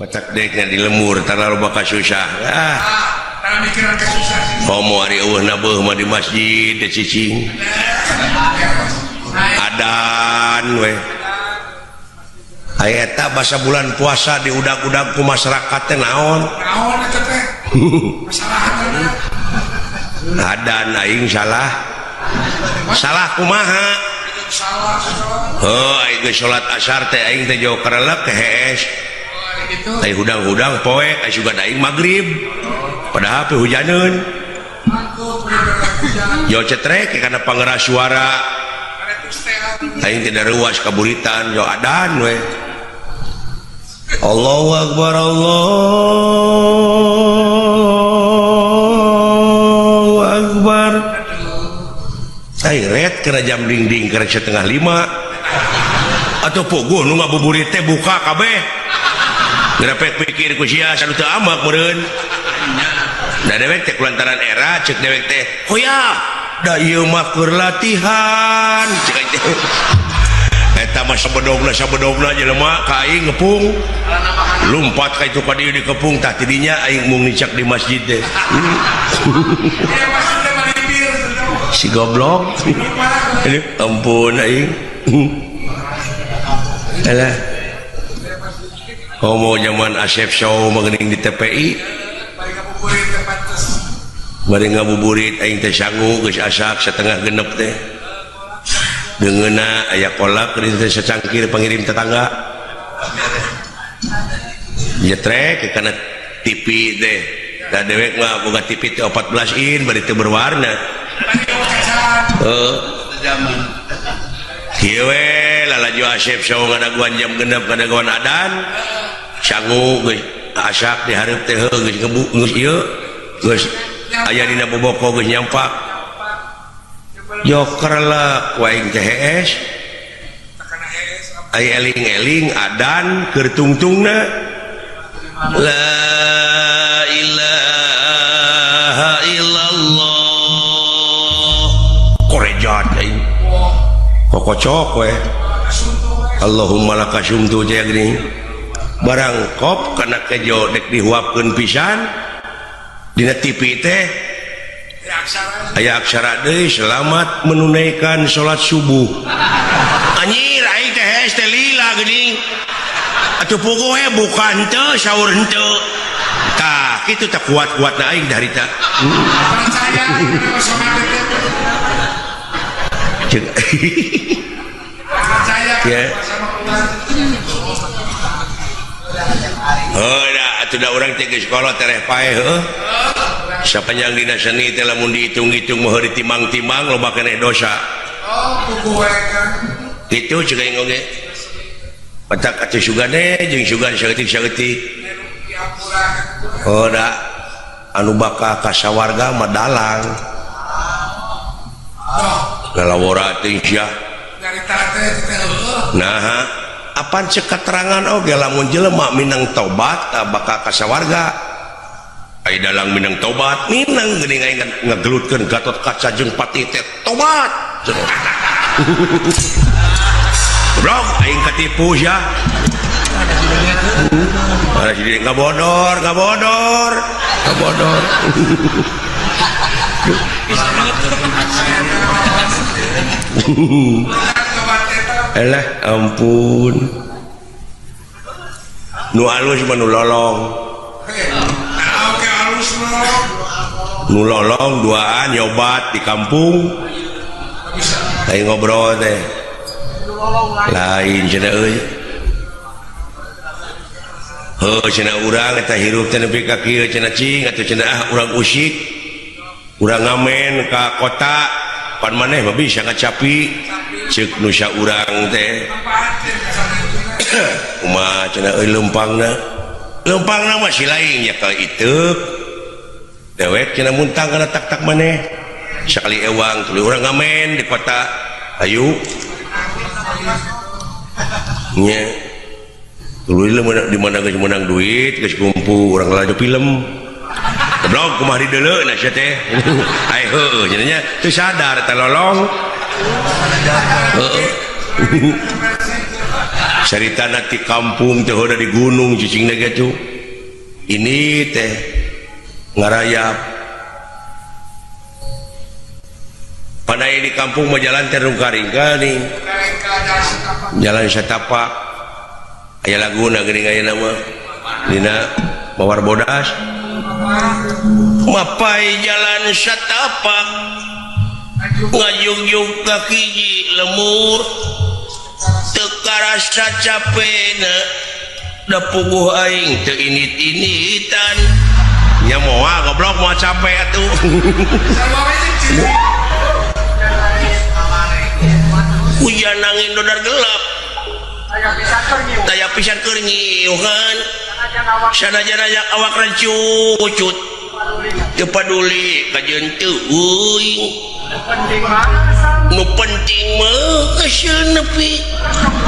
Matak dekna di lemur terlalu bakal susah. Ah. Komo ari eueuh nabeuh mah di masjid teh cicing. Adan we. Aya eta basa bulan puasa diudag-udag ku masyarakat teh naon? Naon eta teh? Masalahan. Adan aing salah. Salah kumaha? Salah, salah. Heuh, aing geus salat asar teh aing teh jauh karelek ke hees. Gitu. Ai hudang-hudang poe ai sugan aing magrib. Padahal pe hujaneun. Yo cetrek kana pangeras suara. Aing tidak ruas kaburitan yo adan we. Allahu akbar, Allahu akbar. Ai ret kena jam dingding kena 4:30. Atau puguh nu ngabuburit teh buka kabeh. Gerepek pikir ku sia sanu teu amak meureun. Da dewek teh kulantaran era cek dewek teh, "Hoya, da ieu mah keur latihan." Cek aing teh. Eta mah sabedogna sabedogna jelema ka aing ngepung. Lumpat ka itu ka dieu dikepung tah tidinya aing mung nicak di masjid teh. Si goblok. Aduh, ampun aing. Alah. Homo zaman Asep Show mah geuning di TPI. Bari ngabuburit aing teh sangu geus asak 5:30 teh. Deungeuna aya kolak geuning teh secangkir pangirim tetangga. Jetrek kana TV teh. Da dewek mah boga TV teh 14 in bari teu berwarna. Heuh. Kieu we lalajo Asep Show ngadaguan jam 6 ngadaguan adan. Sangu geus asak di hareup teh heuh geus ngebu geus ieu geus aya dina boboko geus nyampak. Joker lah ku aing teh hees. Ai eling-eling adan keur tungtungna. La ilaha illallah. Korejat aing. Kokocok we. Allahumma laka sumtu teh geuning. Barang kop kana kejo dek dihuapkeun pisan dina TV teh aya aksara deui selamat menunaikan salat subuh. Anjir aing teh hees teh lila geuning. Atuh puguh we buka henteu sahur henteu. Tah kitu teh kuat-kuatna aing harita. Percaya Cek. Percaya Ya. sama keluarga. Heuh da atuh da urang teh geus kolot tereh paeh heuh. Sapanjang dina seni teh lamun dihitung-hitung mah ditimang-timang loba keneh dosa. Oh, puguh we kan. Kitu cek aing oge. Petak atuh sugane jeung sugan saeutik-saeutik. Oh da anu bakal ka sawarga mah dalang. Lalawora teh sia. Nyarita teh teh heueuh. Nah, apan cek keterangan oge lamun jelema minang tobat bakal ka sawarga. Ai dalang minang tobat, minang geuning aing ngagelutkeun Gatot Kaca jeung Patih teh tobat. Goblok aing katipu sia. Mana si Dede ngabodor, ngabodor, ngabodor. Elah ampun. Nu alus mah nu lolong. Oke alus lolong. Nu lolong duaan nyobat di kampung. Lain ngobrol teh. Lain cenah euy. Heuh cenah urang eta hirup teh nepi ka kieu cenah cing atuh cenah ah urang usik. Urang ngamen ka kota pan maneh mah bisa ngacapi ceuk nu saurang teh. Kumaha cenah euy leumpangna. Leumpangna mah si lain ya ka iteuk. Dewek cenah muntang kana tak-tak maneh. Sakali ewang tuluy urang ngamen di kota. Ayu. Nya. Tuluy di mana geus meunang duit, geus kumpul urang laju film. Goblok kumaha dideuleu na sia teh. Ai heueuh cenah nya teu sadar teh lolong. Heueuh. Caritana ti kampung teh udah di gunung cicingna gitu. Ini teh ngarayap. Pandai di kampung mah jalan teh rungka-ringka nih. Jalan setapak. Aya laguna geuning ayeuna mah. Dina Mawar Bodas. Mapai jalan setapak. Ngajugjug ka hiji lemur. Teu karasa capena. Da puguh aing teu init-initan. Nya moal goblok moal capek atuh. Hujan angin dodar gelap. Taya pisan keur nyiuhan. Sanajan aya awak rancucut. Teu paduli kajeun teu euing. Nu penting mah geus nepi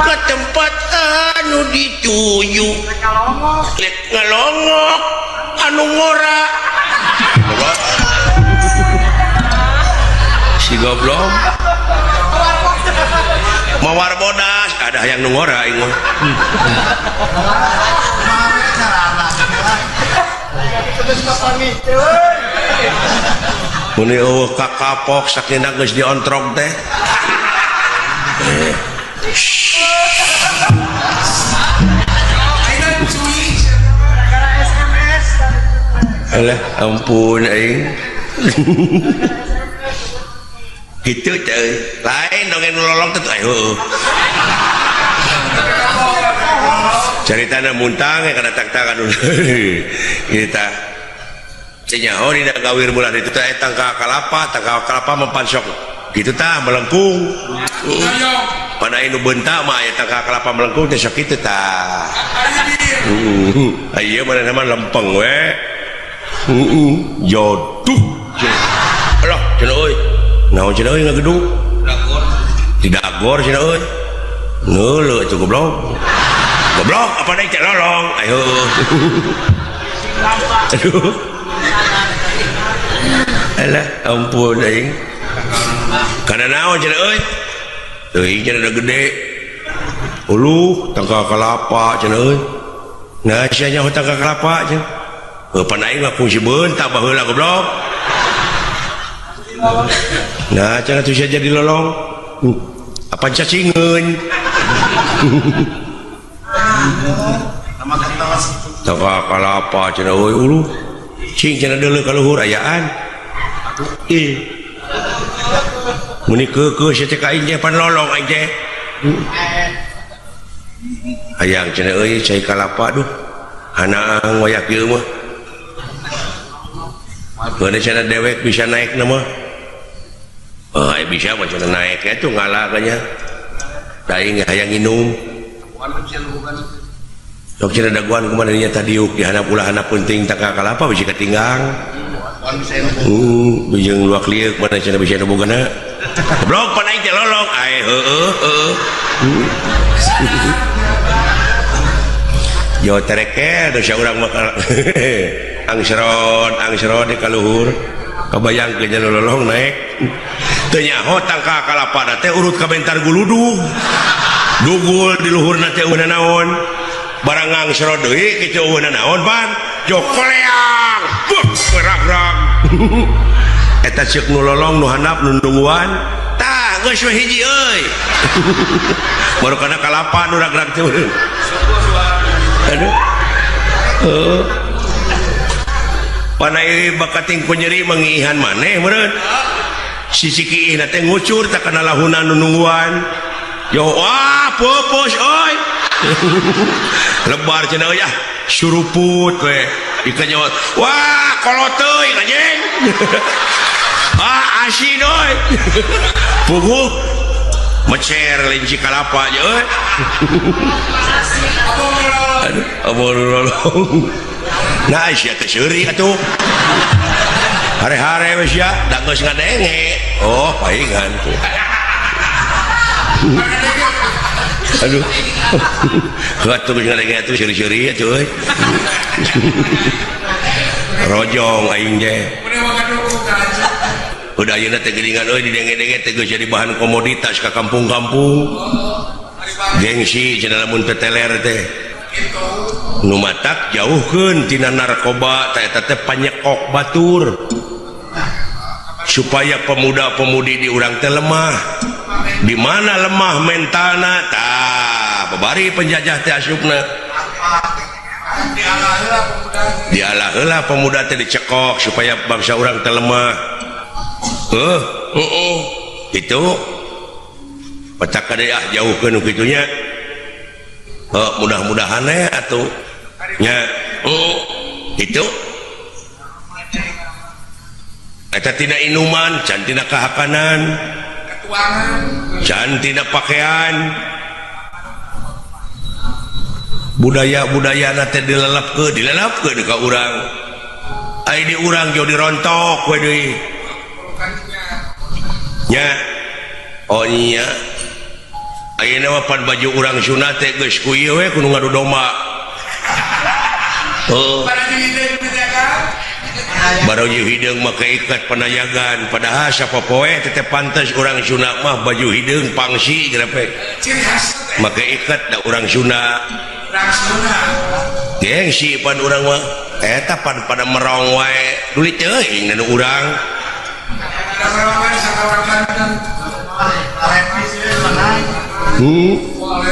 ka tempat anu dituju. Lek ngalongok anu ngora. Si goblok. Mawar bodas ada yang nu ngora aing mah. Muni eueuh kakapok sakina geus diontrog teh. Alah ampun aing. Kitu teh lain dongeng nu lolong teh heueuh. Caritana muntang kana tak-takan. Kita nyaho dina gawir bulan itu teh tangka kalapa, tangka kalapa mempansok. Kitu tah melengkung. Pada nu beunta mah aya tangka kalapa melengkung teh sok kitu tah. Ieu manehna mah lempeng we. Joduh. Alah cenah euy. Naon cenah euy ngagedug? Dagor. Di dagor cenah euy. Neuleuh atuh goblok. Goblok apa deui teh lolong. Ayo. Aduh. Alah ampun aing. Kana naon cenah euy? Teuing cenah da gede. Uluh tangka kalapa cenah euy. Nah sia nyaho tangka kalapa cenah. Heuh pan aing mah kungsi beunta baheula goblok. Nah cenah tuh sia jadi lolong. Apa cacingeun? Tangka kalapa cenah euy uluh. Cing cenah deuleu ka luhur ayaan. Ih. Muni keukeuh sia teh ka aing teh pan lolong aing teh. Hayang cenah euy cai kalapa duh. Hanaang wayak ieu mah. Geus cenah dewek bisa naik na mah. Oh, bisa mah cenah naik atuh ngala nya. Da aing hayang nginum. Sok cenah daguan kumaha nya tadiuk di handap ulah handap penting tangka kalapa bisi katinggang. Bijeng luak lieuk mana cenah bisa nu bogana. Goblok pan aing teh lolong. Ae heueuh heueuh. Jo tereke dosa urang mah angsrod angsrod di kaluhur. Kabayangkeun nya lolong naik. Teu nyaho tangka kalapa teh urut ka bentar guludug. Dugul di luhurna teh eueuh naon. Barang ngangsrod deui kitu eueuh naon pan. Jo koleang. Buh rag-rag. Eta ceuk nu lolong nu handap nu nungguan. Tah geus we hiji euy. Baru kana kalapa nu rag-rag teh. Aduh. Heuh. Panai bakating ku nyeri mangiihan maneh meureun. Sisi kiihna teh ngucur tak kana lahuna nu nungguan. Yo wah pupus euy. Lebar cenah euy ah suruput we. Ikan nyawa wah kolot teuing anjing. Ah asin euy. Puguh mecer linci kalapa aja euy. Aduh, abon lolong. Nah, sia teh seuri atuh. Hare-hare we sia, da geus ngadenge. Oh, paingan tuh. Aduh. Atuh geus ngadenge atuh seuri-seuri atuh euy. Rojong aing teh. Udah ayeuna teh geuningan euy didenge-denge teh geus jadi bahan komoditas ka kampung-kampung. Gengsi cenah lamun teu teler teh. Nu matak jauhkeun tina narkoba teh eta teh panyekok batur. Supaya pemuda-pemudi di urang teh lemah. Di mana lemah mentalna tah babari penjajah teh asupna. Dialah heula pemuda teh dicekok supaya bangsa urang teh lemah. Itu petak kade ah jauhkeun nu kitu nya. Mudah-mudahan we atuh nya. Itu eta tina inuman, can tina kahakanan, can tina pakaian. Budaya-budayana teh dilelepkeun ka urang. Ai di urang jauh dirontok we deui. Nya. Oh nya. Ayeuna mah pan baju urang Sunda teh geus ku ieu we kudu ngadu domba. Baru hideung make ikat panayagan padahal sapopoe teh pantes urang Sunda mah baju hideung pangsi gerepe. Make ikat da urang Sunda. Gengsi pan urang mah eta pan pada merong wae dulit teuing nu urang.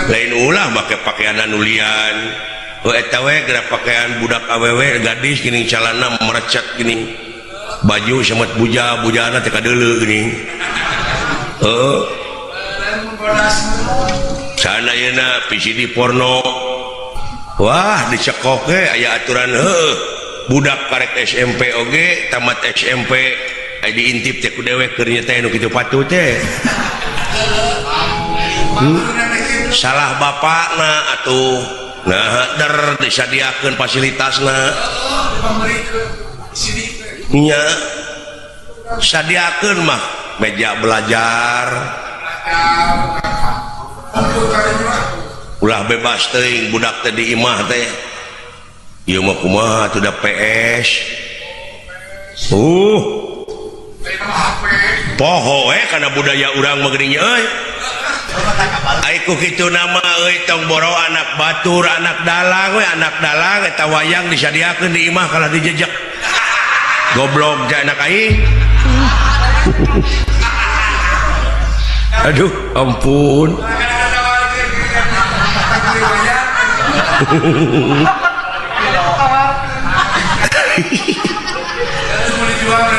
Lain ulah make pakaian anu lian. Eta we geura pakaian budak awewe gadis geuning calana merecet geuning. Baju samet buja, bujana teh kadeuleu geuning. Heuh. Sana ayeuna VCD porno. Wah, dicekok ge aya aturan heuh. Budak karek SMP oge, tamat SMP aya diintip teh ku dewek keur nya teh nu kitu patut teh. Salah bapakna atuh. Nah, der disadiakeun fasilitasna. Nya sadiakeun mah meja belajar. Ulah bebas teuing budak teh di imah teh. Ieu mah kumaha atuh da PS. Poho we kana budaya urang mah geuning euy. Ai ku kitu nama euy tong boro anak batur, anak dalang we, anak dalang eta wayang disadiakeun di imah kalah dijejek. Goblok teh anak aing. Aduh, ampun.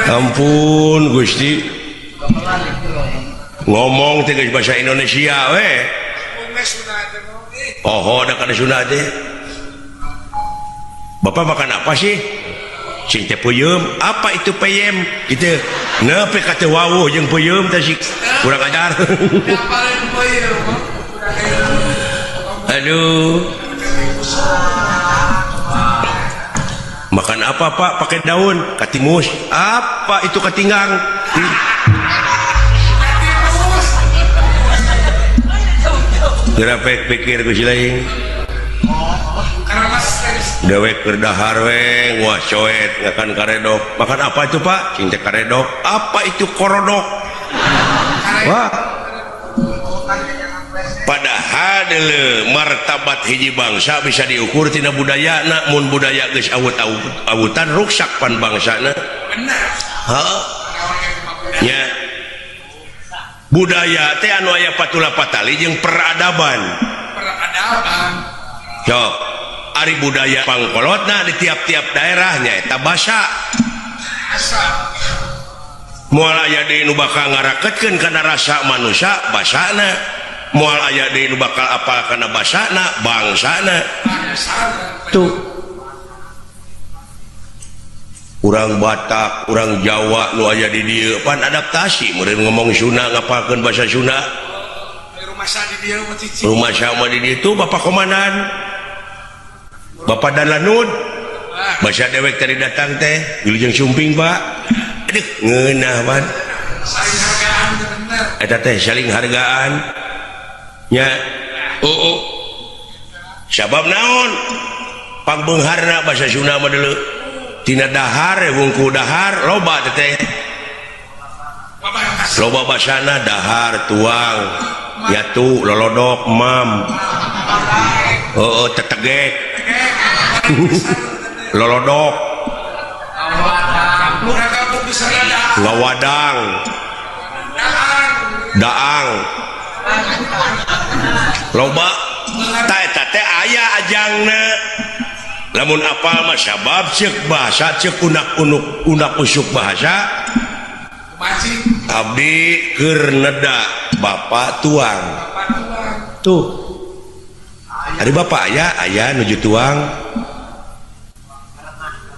Ampun Gusti. Ngomong teh geus bahasa Indonesia we. Oh, da kana Sunda teh. Bapak makan apa sih? Cing teh peuyeum. Apa itu peyem? Gitu. Nepi ka teu wawuh jeung peuyeum teh sih. Kurang ajar. Aduh. Makan apa Pak? Pakai daun katimus. Apa itu katinggang? Gerapek pikir ku si lain. Dewek keur dahar we, wah coet ngakan karedok. Makan apa itu Pak? Cing teh karedok. Apa itu korodok? Wah. Padahal deuleu martabat hiji bangsa bisa diukur tina budayana, mun budaya geus awut-awutan ruksak pan bangsana. Heuh. Nya. Budaya teh anu aya patula patali jeung peradaban. Peradaban. Sok, ari budaya pangkolotna di tiap-tiap daerah nyaeta basa. Moal aya deui nu bakal ngaraketkeun kana rasa manusia basana. Moal aya deui nu bakal apal kana basana bangsana. Tuh. Urang Batak, urang Jawa nu aya di dieu pan adaptasi meureun ngomong Sunda ngapalkeun bahasa Sunda. Rumah sama di dieu tuh Bapak Komandan. Bapak Danlanud. Bahasa dewek tadi datang teh, wilujeng sumping, Pak. Aduh, ngeunah pan. Saling hargaan bener. Eta teh saling hargaan. Nya. Oh. Sabab naon? Pangbeungharna bahasa Sunda mah deuleu. Tina dahar wungku dahar loba teh. Loba basana dahar tuang. Yatu lolodok mam. Heeh tetegek. Lolodok. Ngawadang. Daang. Loba ta eta teh aya ajangna. Lamun apal mah sabab ceuk bahasa ceuk unak-unuk unak usuk bahasa abdi keur neda bapak tuang. Tuh. Ari bapak aya aya nuju tuang.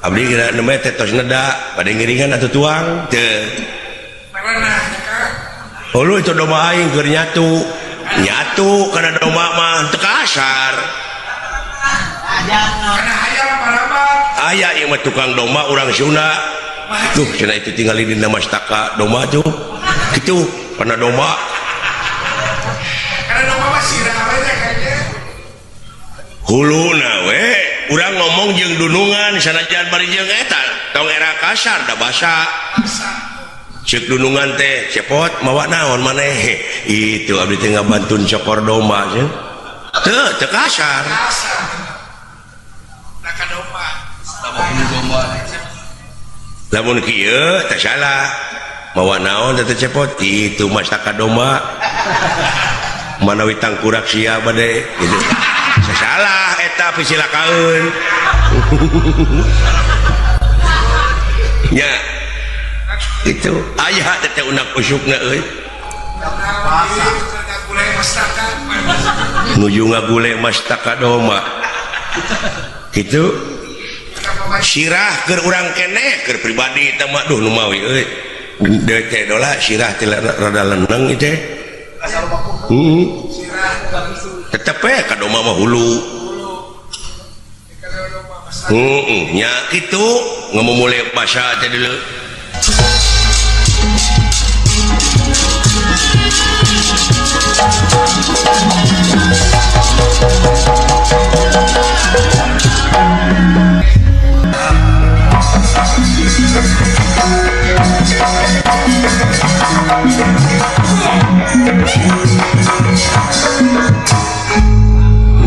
Abdi kira nembe teh tos neda bade ngiringan atuh tuang teu. Hulu itu domba aing keur nyatu. Nyatu kana domba mah teu kasar. Aya ieu mah tukang domba urang Sunda. Tuh cenah itu tinggal di mastaka domba tuh. Kitu kana domba. Kana domba mah sirah we kayaknya. Huluna we urang ngomong jeung dunungan sanajan bari jeung eta tong era kasar da basa. Ceuk dunungan teh cepot mawa naon maneh. Itu abdi teh ngabantun cokor domba cenah. Teu teu kasar. Lamun kieu teh salah. Mawa naon teh cepot itu mastaka domba. Manawi tangkurak sia bade gitu. Salah eta pisilakaeun. Nya. Itu aya teh unak usukna euy. Nuju ngagule mastaka domba. Gitu. Sirah keur urang keneh keur pribadi eta mah duh nu mawi euy. Deui teh dola sirah teh rada leneng ieu teh. Heeh. Tetep we ka domba mah hulu. Heeh, nya kitu ngamumule basa teh deuleu.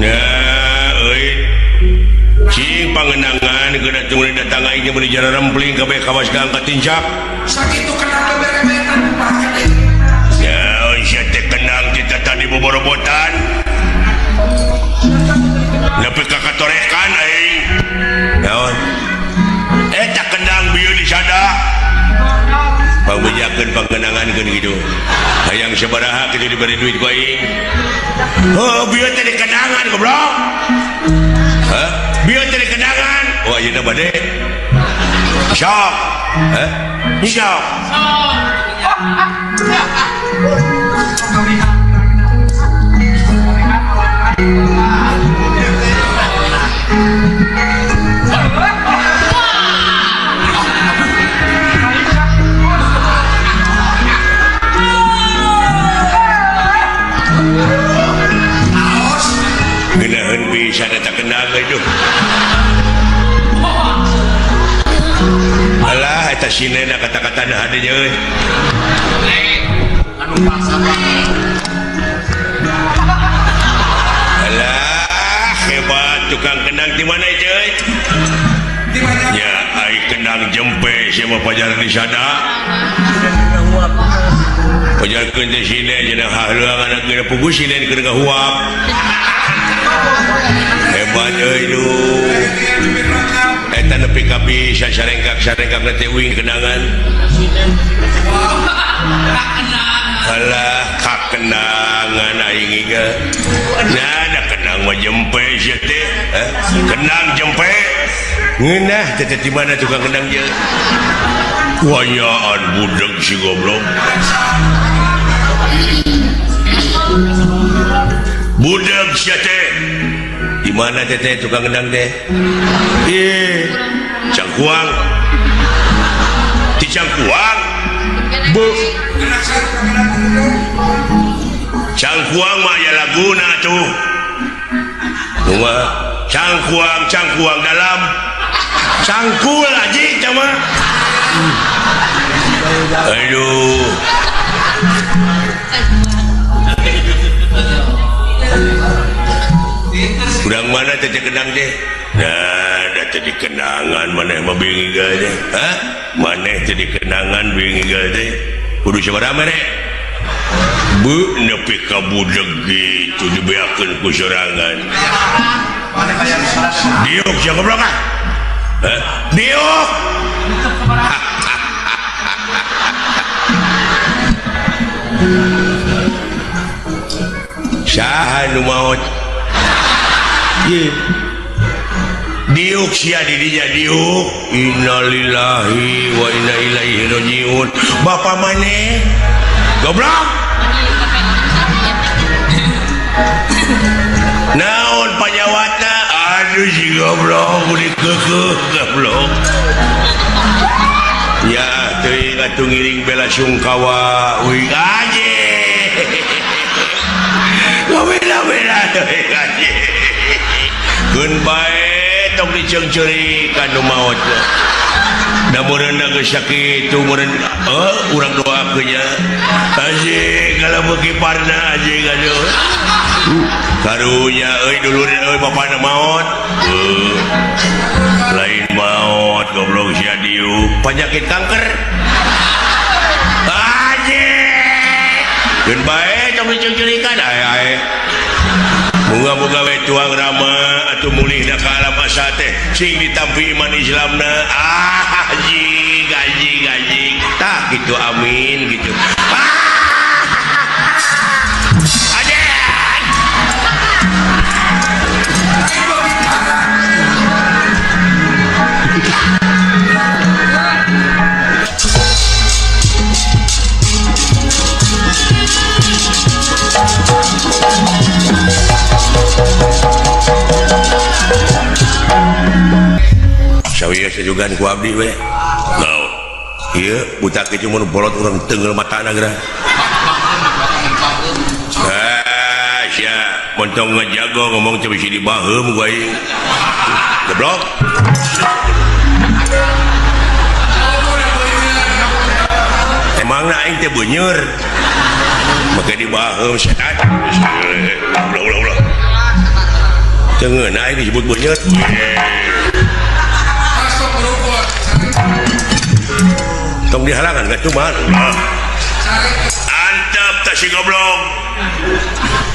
Nah, euy. Cing pangenangan geuna tunggu datang aing meuli jara rempling kabeh kawas ka angkat tincak. Sakitu kenang beberebetan bahkan ieu. Ya, sia teh kenang kita tadi boborobotan. Nepi ka katorekan aing. Naon? Eta kendang bieu di sada. Pangbejakeun pangenangan keun kitu. Hayang sabaraha kitu diberi duit ku aing. Oh, bieu teh di kendangan goblok. Hah? Bieu teh di kendangan. Oh, ayeuna bade. Sok. Hah? Sok. Geunaheun pisan eta kendang euy duh. Alah eta sinena kata-katana hadinya euy. Alah hebat tukang kendang di mana itu euy? Di mana? Ya ai kendang jempe sia mah pajar di sada. Pajarkeun teh sinen cenah hahleuang anak geuna pugu sinen keur ngahuap. Hebat euy duh. Eta nepi ka bisa sarengkak-sarengkak teh uing kendangan. Alah kakendangan aing ieu. Nah, da kendang mah jempe sia teh. Kendang jempe. Ngeunah teh teh di mana tukang kendang ieu? Wayaan budeg si goblok. Budeg sia teh. Di mana teh teh tukang kendang teh? Ih, Cangkuang. Di Cangkuang. Bu. Cangkuang mah aya laguna tuh. Kumaha? Cangkuang, cangkuang dalam. Cangkul aja eta mah. Aduh. mana teh kendang teh? Nah, da teh dikenangan maneh mah bingi teh. Hah? Maneh teh dikenangan bingi teh. Kudu sabaraha mere? Bu nepi ka budeg gitu dibeakeun ku sorangan. Diuk sia goblok ah. Hah? Diuk. Saha nu maot? Ye. Diuk sia di dinya diuk. Innalillahi wa inna ilaihi rajiun. Bapa maneh? Goblok. Naon panyawatna? Aduh si goblok budi keukeuh goblok. Ya teuing atuh ngiring bela sungkawa uing anjing. Beda-beda teuing anjing. Keun bae tong diceungceurikan nu maot mah. Da meureunna geus sakitu meureun urang doakeun nya. Anjing kalau beuki parna anjing aduh. Karunya euy dulur euy bapana maot. Lain maot goblok sia diuk penyakit kanker. Anjing. Keun bae tong diceungceurikan ae ae. Moga-moga we tuang rama atuh mulihna ka alam asa teh sing ditampi iman Islamna. Ah anjing anjing anjing. Tah kitu amin gitu. Ah! Anjing. Sawieu sejugan ku abdi we. Naon? Ieu buta kitu mun bolot urang teunggeul matana geura. Ah, sia montong ngajago ngomong teh bisi dibaheum ku aing. Goblok. Emangna aing teh beuneur. Make dibaheum setan. Ulah ulah ulah. Teu ngeunah aing disebut beuneur. Tong dihalangan ka cuman. Antep tah si goblok.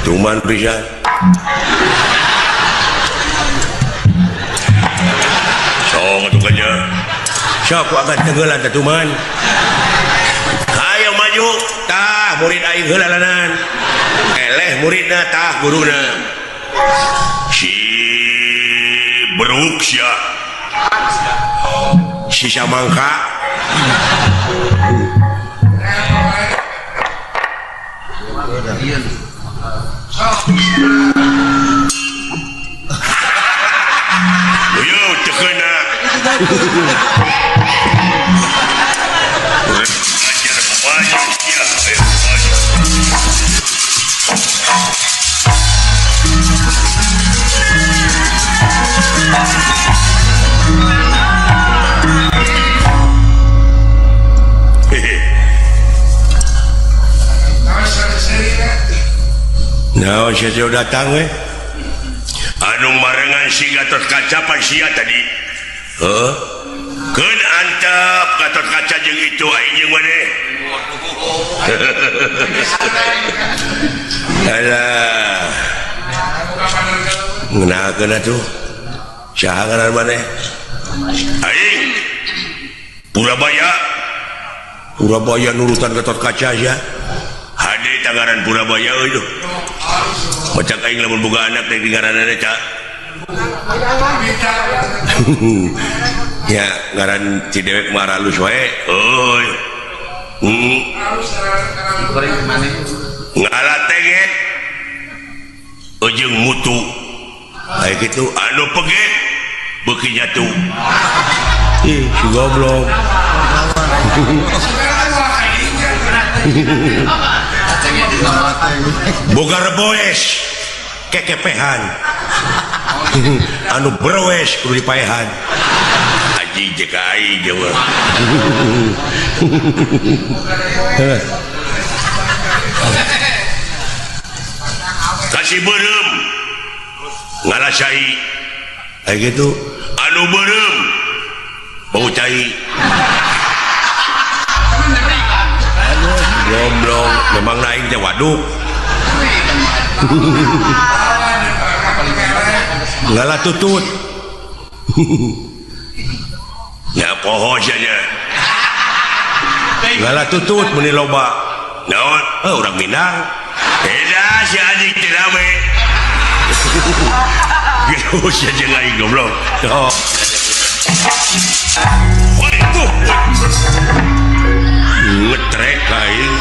Tuman pisan. Sok atuh nya. Sok ku agan tenggelan tah tuman. Hayo maju tah murid aing heula lanan. Eleh muridna tah guruna. Si beruk sia. Si samangka. Yo teu keuna. Ajar maju sia, ayo maju. Nah, sia datang we. Anu marengan si Gatot Kaca pan sia tadi. Heuh. Keun antep Gatot Kaca jeung itu aing jeung maneh. Alah. Ngeunahkeun atuh. Saha ngaran maneh? Aing. Purabaya. Purabaya nurutan Gatot Kaca sia. Hade tangaran Purabaya euy duh. Macak aing lamun boga anak teh ngaranna ca. Ya ngaran si dewek mah alus wae. Euy. Ngalateget ujung mutu. Aya kitu anu peget beuki nyatu. Ih, si goblok. Boga reboes kekepehan. Anu berwes kudu dipaehan. Anjing jeung ka aing ge mah. Kasih beureum. Ngalah cai. Aya kitu anu beureum bau cai. Goblok memang naik teh waduk. Ngalah tutut. Ya poho sia nya. Ngalah tutut meuni loba. Naon? Heuh urang Minang. Eda si anjing teh rame. Geus sia jeung aing goblok. Oh. Woi tuh. Ngetrek aing.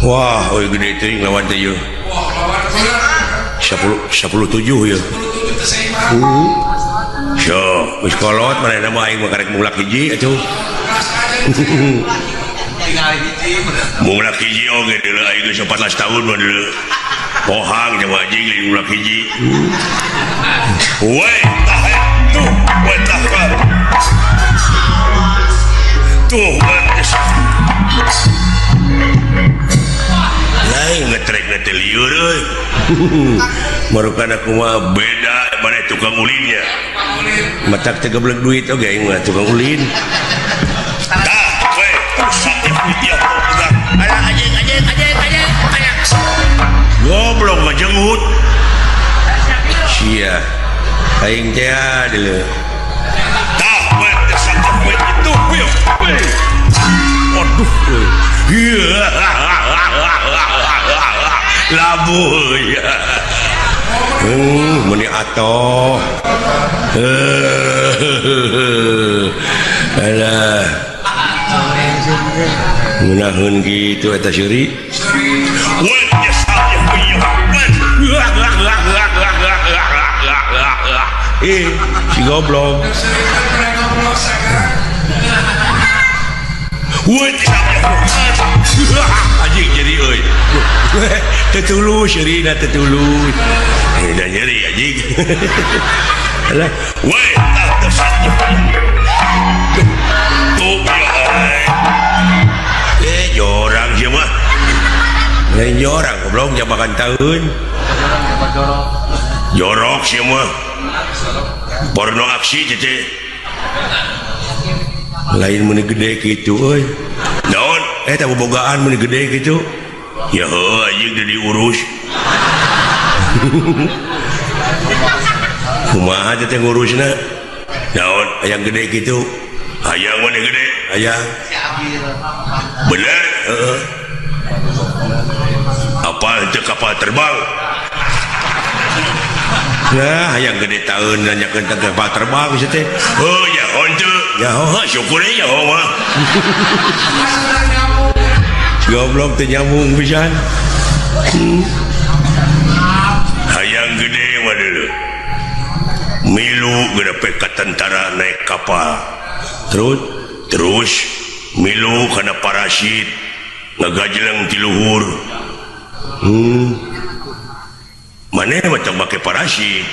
Wah, euy gede teuing lawan teh ieu. Wah, lawan 10 17 ieu. So, geus kolot manehna mah aing mah karek mulak hiji atuh. Mulak hiji oge deuleu aing geus 14 tahun mah deuleu. Pohang jeung anjing lain mulak hiji. Woi, tah tuh, woi tah. Tuh, lain ngetrek teh lieur euy. Marukan aku mah beda maneh tukang ulinnya. Matak teh geblek duit oge aing mah tukang ulin. Tah, we, sakit dia pegang. Alah anjing anjing anjing anjing. Goblok ngajenggut. Sia. Aing teh deuleu. Tah, we, sakit we itu we. Aduh, euy. Labuh ya. Meni atoh. Alah. Ngeunaheun kitu eta seuri. Si goblok. Anjing nyeri euy. Teu tulus nyerina teu tulus. Da nyeri anjing. Alah, we tuh jorang sia mah. Lain jorang goblok jabakan taeun. Jorok sia mah. Porno aksi teh. Lain meuni gede kitu euy. Naon? Eta bobogaan meuni gede kitu. Ya heuh anjing teu diurus. Kumaha teh ngurusna? Naon hayang gede kitu? Hayang meuni gede, hayang. Bener? Heeh. Apa teu kapal terbang? Nah, hayang gede taeun nanyakeun teh kapal terbang sia teh. Heuh ya henteu. Ya heuh syukur ya mah. Goblok teu nyambung pisan. Hayang gede mah deuleu. Milu gede ka tentara naik kapal. Terus milu kana parasit ngagajleng ti luhur. Maneh mah tong make parasit.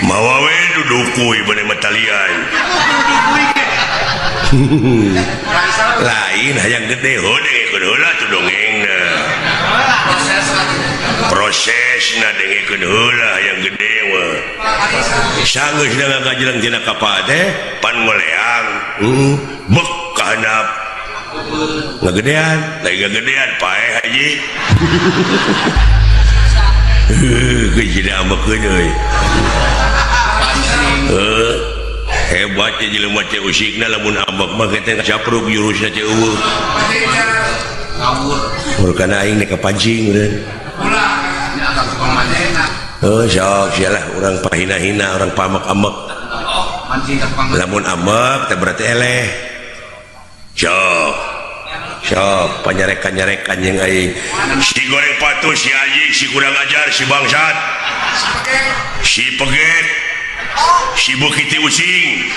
Mawa we dudukuy bade matalian. Lain hayang gede heuh dengekeun heula tuh dongengna. Prosesna dengekeun heula hayang gede mah. Sanggeus ngagajleng tina kapal teh pan ngoleang. Bek ka handap. Ngagedean, lain ngagedean paeh haji. Heuh, geus diambekeun euy. Heuh, hebat teh jelema teh usikna lamun ambek mah teh capruk jurusna teh eueuh. Ngawur. Murkana aing nek kapancing eureun. Ulah. Heuh, sok sia lah urang pahina-hina, urang pamek-amek. Lamun ambek teh berarti eleh. Sok. Sok panyarekan-nyarekan jeung aing. Si goreng patuh, si anjing, si kurang ajar, si bangsat. Si peget. Si bukiti ucing.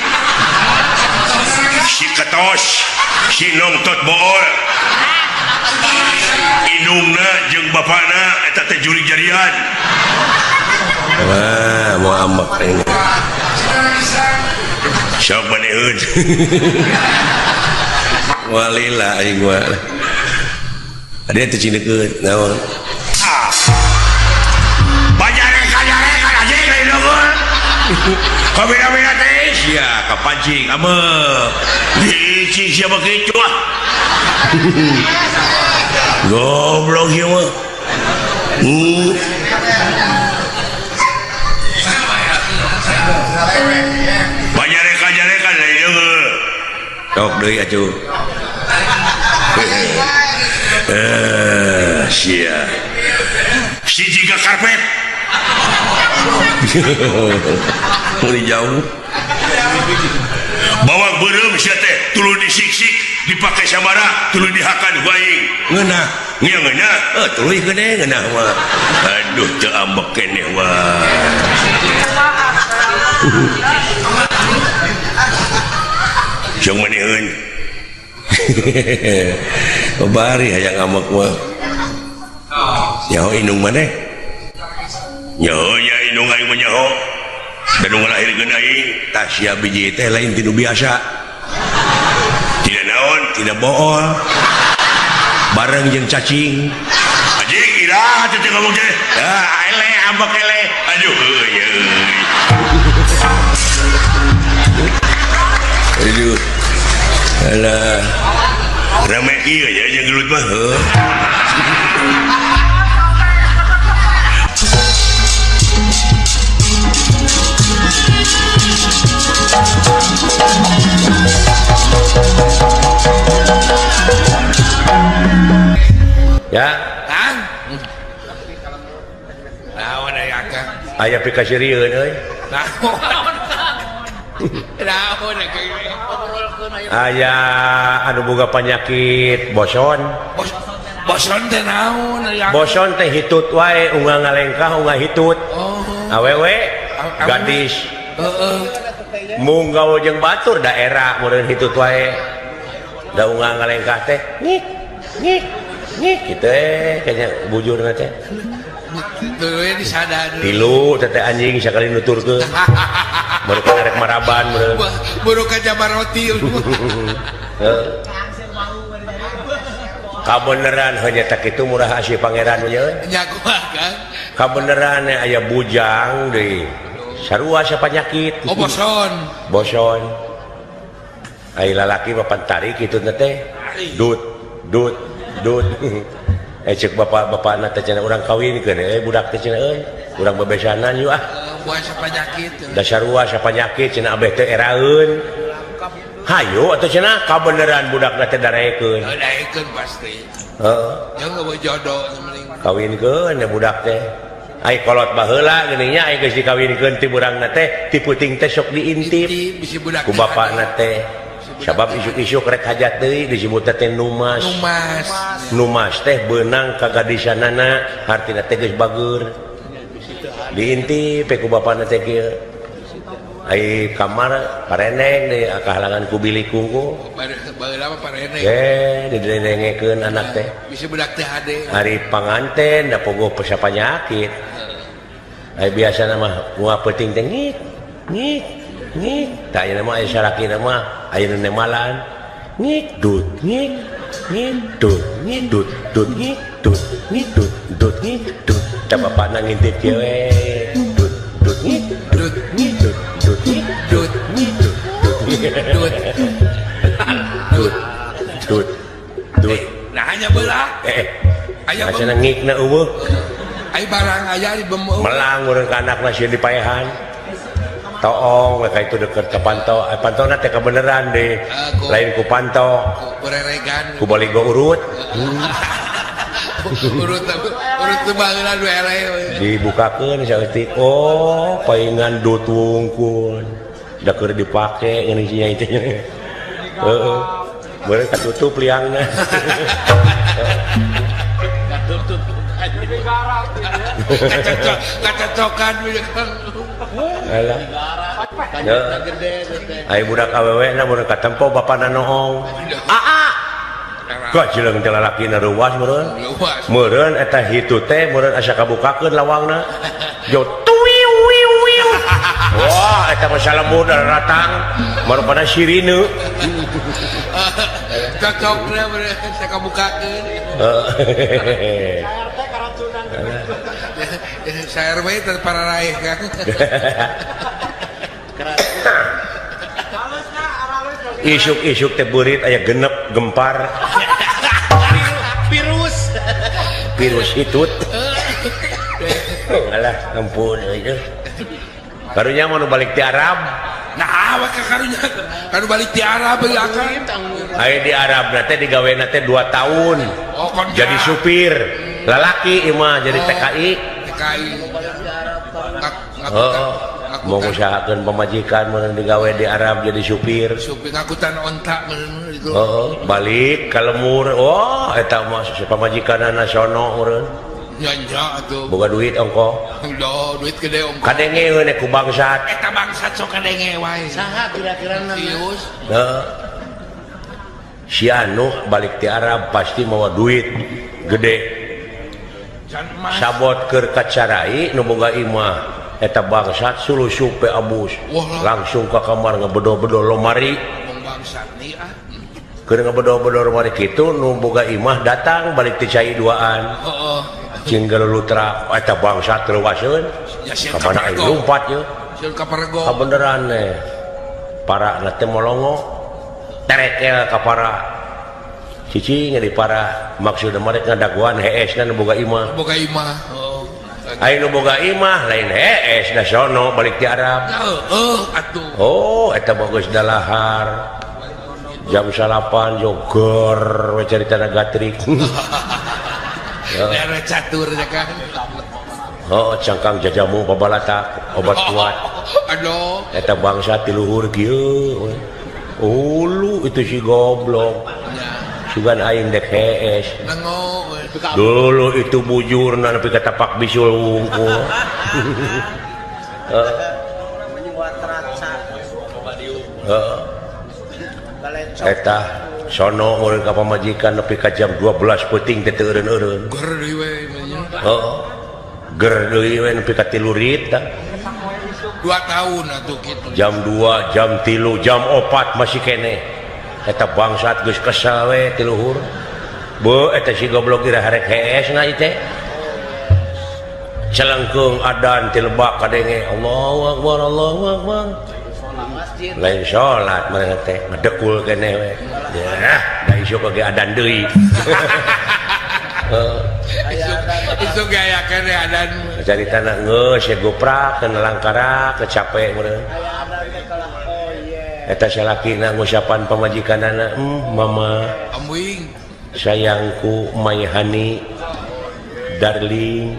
Si ketos, si nongtot bool. Indungna jeung bapana eta teh jurig jarian. Wah, mau ambek aing. Sok maneun. Walila aing mah. Ada teh cing deukeut naon? Ah. Bajarekan-jarekan anjing lain deungeun. Kabina-bina teh sia kapancing ameh. Diicing sia mah kitu ah. Goblok ieu mah. Bajarekan-jarekan lain deungeun. Tok deui atuh. Sia. Si jiga karpet. Mulai jauh. Bawang beureum sia teh tuluy disiksik dipake sabara tuluy dihakan ku aing. Ngeunah, ngeunah. Tuluy gede ngeunah mah. Aduh teu ambek keneh mah. Jeung maneun. Bari hayang ambek mah. Nyaho indung maneh? Nyaho nya indung aing mah nyaho. Da nu ngalahirkeun aing tah sia biji teh lain ti nu biasa. Tidak naon, tidak bool. Bareng jeung cacing. Anjing iraha teh ngomong teh. Ah, eleh ambek eleh. Aduh euy euy. Aduh. Alah. Rame ieu nya jeung gelut mah heuh. Ya, Kang. Naon aya Kang? Aya pikasirieun euy. Naon? Naon aya anu boga panyakit boson. Boson teh naon aya? Boson teh hitut wae unga ngalengkah unga hitut. Oh. Awewe gadis. Heeh. Mung gawe jeung batur daerah meureun hitut wae. Da unga ngalengkah teh ngik ngik ngik kitu kayaknya bujurna teh. Tuluy disadar. Tilu teh anjing sakali nuturkeun. Mereka rek maraban meureun. Buru ka Jabaroti. Heeh. Kabeneran hanya tak itu murah asih pangeran nya euy. Nya kumaha Kang? Kabeneran aya bujang deui. Sarua sapanyakit. Oh boson. Boson. Ai lalaki mah pantarik kitu teh. Dut dut dut. Cek bapak-bapakna teh cenah urang kawinkeun budak teh cenah euy. Urang bebesanan yeuh ah. Buah sapanyakit. Da sarua sapanyakit cenah abeh teh eraeun. Hayu atuh cenah kabeneran budakna teh darekeun. Daekeun pasti. Heeh. Jeung eueuh jodoh mending. Kawinkeun budak teh. Ai kolot baheula geuning nya ai geus dikawinkeun ti burangna teh ti peuting teh sok diintip ku bapakna teh. Sabab isuk-isuk rek hajat deui disebutna teh numas. Numas. Numas teh beunang ka gadisanana hartina teh geus bageur. Diintip ku bapakna teh kieu. Ai kamar pareneng deui kahalangan ku bilik kungku. Baheula mah pareneng. Didenengekeun anak teh. Bisi budak teh hade. Ari panganten da pogoh panyakit. Ai biasana mah moal peuting teh ngik ngik ngik. Tah ayeuna mah aya salakina mah aya nu nemalan. Ngik dut ngik ngik dut ngik dut dut ngik dut ngik dut dut ngik dut. Tah bapakna ngintip kieu we. Dut dut ngik dut ngik dut dut ngik dut ngik dut dut dut dut dut dut. Nah hanya belah. Aya cenah ngikna eueuh. Ai barang aya di bemo. Melang urang ka anakna sieun dipaehan. Toong we ka itu deket ka panto. Pantona teh kabeneran deh. Lain ku panto. Ku reregan. Ku baligo urut. Urut urut teu baheula du eleh. Dibukakeun saeutik. Oh, paingan dut wungkul. Da keur dipake ngeuni sia teh. Heeh. Beureuh katutup liangna. Katutup. Kacocokan Alah. Ai budak awewe na budak katempo bapana nohong. Aa. Gajeleng teh lalakina reuwas meureun. Meureun eta hitu teh meureun asa kabukakeun lawangna. Jo tuwiu wiu wiu. Wah, Eta mah salembur datang marupana sirine. Cocokna saya kabukakeun. Saya RW teh pararaeh kan. Isuk-isuk teh beurit aya genep gempar. Virus. Virus hitut. Alah, ampun euy. Karunya mau balik ti Arab. Nah, awak karunya kanu balik ti Arab euy akang. Aya di Arab na teh digawena teh 2 tahun. Oh, jadi supir. Lalaki ieu mah jadi TKI. TKI. Oh, mau ngusahakeun pamajikan mun digawe di Arab jadi supir. Supir ngakutan onta meureun itu. Heeh, balik ka lemur. Wah, eta mah pamajikanna sono meureun. Nya nya atuh. Boga duit ongko. Duh, duit gede ongko. Kadenge we ku bangsat. Eta bangsat sok kadenge wae. Saha kira-kira na? Sius. Heeh. Si anu balik ti Arab pasti mawa duit gede. Sabot keur kacarai nu boga imah eta bangsat sulusup pe abus. Langsung ka kamar ngebedo-bedo lomari. Keur ngebedo-bedo lomari kitu nu boga imah datang balik ti cai duaan. Heeh. Jeung galulutra eta bangsat leuwaseun. Ka mana aing lumpat ye. Sieun ka parego. Kabeneran teh. Para teh molongo terekel ka para. Cicing di para maksudna mereka ngadaguan hees na nu boga imah. Boga imah. Heeh. Aya nu boga imah lain hees da sono balik ti Arab. Heeh atuh. Oh, eta bagus dalahar. Jam 8 jogor we caritana gatrik. Daerah catur ya kan. Oh, cangkang jajamu babalatak obat kuat. Aduh. Eta bangsa ti luhur kieu. Ulu itu si goblok. Sugan aing dek hees. Dulu itu bujurna nepi ka tapak bisul wungkul. Heeh. Eta sono meureun ka pamajikan nepi ka jam 12 peuting teh teu eureun-eureun. Ger deui we nya. Heeh. Ger deui we nepi ka 3 rit tah. 2 tahun atuh kitu. Jam 2, jam 3, jam 4 masih keneh. Eta bangsat geus kesel we ti luhur. Beuh eta si goblok ira harek hees na ieu teh. Celengkeung adan ti lebak kadenge Allahu akbar Allahu akbar. Lain salat manehna teh ngedekul keneh we. Yah, da isuk oge adan deui. Heeh. Isuk aya keneh adan. Caritana geus ye goprak kana langkara kecape meureun. Eta salakina ngusapan pamajikanana, mama ambuing sayangku my honey darling